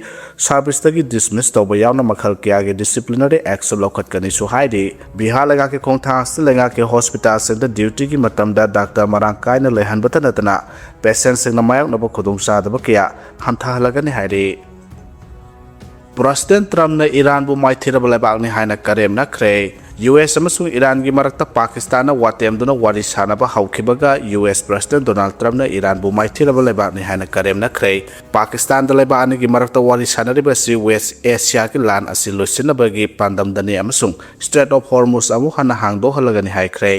serviceꯇꯒꯤ dismiss ꯇꯧꯕ ꯌꯥꯎꯅ ꯃꯈꯜ ꯀꯌꯥꯒꯤ disciplinary action ꯂꯧꯈꯠꯀꯅꯤꯁꯨ ꯍꯥꯏꯔꯤ꯫ ꯕꯤꯍꯥꯔ ꯂꯩꯉꯥꯛꯀꯤ ꯈꯣꯡꯊꯥꯡ ꯑꯁꯤꯅ ꯂꯩꯉꯥꯛꯀꯤ ꯍꯣꯁꯄꯤꯇꯥꯜꯁꯤꯡꯗ dutyꯒꯤ ꯃꯇꯝꯗ ꯗꯥꯛꯇꯔ ꯃꯔꯥꯡ ꯀꯥꯏꯅ ꯂꯩꯍꯟꯕꯇ ꯅꯠꯇꯅ, patientꯁꯤꯡꯅ ꯃꯥꯌꯣꯛꯅꯕ ꯈꯨꯗꯣꯡꯆꯥꯗꯕ ꯀꯌꯥ ꯍꯟꯊꯍꯜꯂꯒꯅꯤ ꯍꯥꯏꯔꯤ꯫ President Trumpꯅ ꯏꯔꯥꯟꯕꯨ ꯃꯥꯏꯊꯤꯔꯕ ꯂꯩꯕꯥꯛꯅꯤ ꯍꯥꯏꯅ ꯀꯔꯦꯝꯅꯈ꯭ꯔꯦ꯫ ꯌꯨ ꯑꯦꯁ ꯑꯃꯁꯨꯡ ꯏꯔꯥꯟꯒꯤ ꯃꯔꯛꯇ ꯄꯥꯀꯤꯁꯇꯥꯟꯅ ꯋꯥꯇꯦꯝꯗꯨꯅ ꯋꯥꯔꯤ ꯁꯥꯅꯕ ꯍꯧꯈꯤꯕꯒ, ꯌꯨ ꯑꯦꯁ President Donald Trumpꯅ ꯏꯔꯥꯟꯕꯨ ꯃꯥꯏꯊꯤꯔꯕ ꯂꯩꯕꯥꯛꯅꯤ ꯍꯥꯏꯅ ꯀꯔꯦꯝꯅꯈ꯭ꯔꯦ꯫ ꯄꯥꯀꯤꯁꯇꯥꯟꯗ ꯂꯩꯕꯥꯛ ꯑꯅꯤꯒꯤ ꯃꯔꯛꯇ ꯋꯥꯔꯤ ꯁꯥꯅꯔꯤꯕ ꯑꯁꯤ West Asiaꯒꯤ ꯂꯥꯟ ꯑꯁꯤ ꯂꯣꯏꯁꯤꯟꯅꯕꯒꯤ ꯄꯥꯟꯗꯝꯗꯅꯤ ꯑꯃꯁꯨꯡ Strait of Hormuz ꯑꯃꯨꯛ ꯍꯟꯅ ꯍꯥꯡꯗꯣꯛꯍꯜꯂꯒꯅꯤ ꯍꯥꯏꯈ꯭ꯔꯦ꯫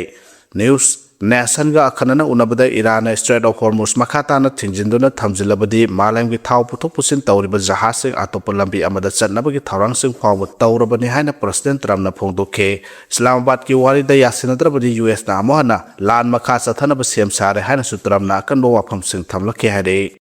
News Nationꯒ ꯑꯈꯟꯅꯅ ꯎꯅꯕꯗ ꯏꯔꯥꯟꯅ Strait of Hormuz ꯃꯈꯥ ꯇꯥꯅ ꯊꯤꯡꯖꯤꯟꯗꯨꯅ ꯊꯝꯖꯤꯜꯂꯕꯗꯤ, ꯃꯥꯂꯦꯝꯒꯤ ꯊꯥꯎ ꯄꯨꯊꯣꯛ ꯄꯨꯁꯤꯟ ꯇꯧꯔꯤꯕ ꯖꯍꯥꯖꯁꯤꯡ ꯑꯇꯣꯞꯄ ꯂꯝꯕꯤ ꯑꯃꯗ ꯆꯠꯅꯕꯒꯤ ꯊꯧꯔꯥꯡꯁꯤꯡ ꯐꯥꯎꯕ ꯇꯧꯔꯕꯅꯤ ꯍꯥꯏꯅ President Trumpꯅ ꯐꯣꯡꯗꯣꯛꯈꯤ꯫ ꯏꯁꯂꯥꯃꯥꯕꯥꯗꯀꯤ ꯋꯥꯔꯤꯗ ꯌꯥꯁꯤꯟꯅꯗ꯭ꯔꯕꯗꯤ, ꯌꯨ ꯑꯦꯁꯅ ꯑꯃꯨꯛ ꯍꯟꯅ ꯂꯥꯟ ꯃꯈꯥ ꯆꯠꯊꯅꯕ ꯁꯦꯝ ꯁꯥꯔꯦ ꯍꯥꯏꯅꯁꯨ Trumpꯅ ꯑꯀꯟꯕ ꯋꯥꯐꯝꯁꯤꯡ ꯊꯝꯂꯛꯈꯤ ꯍꯥꯏꯔꯛꯏ꯫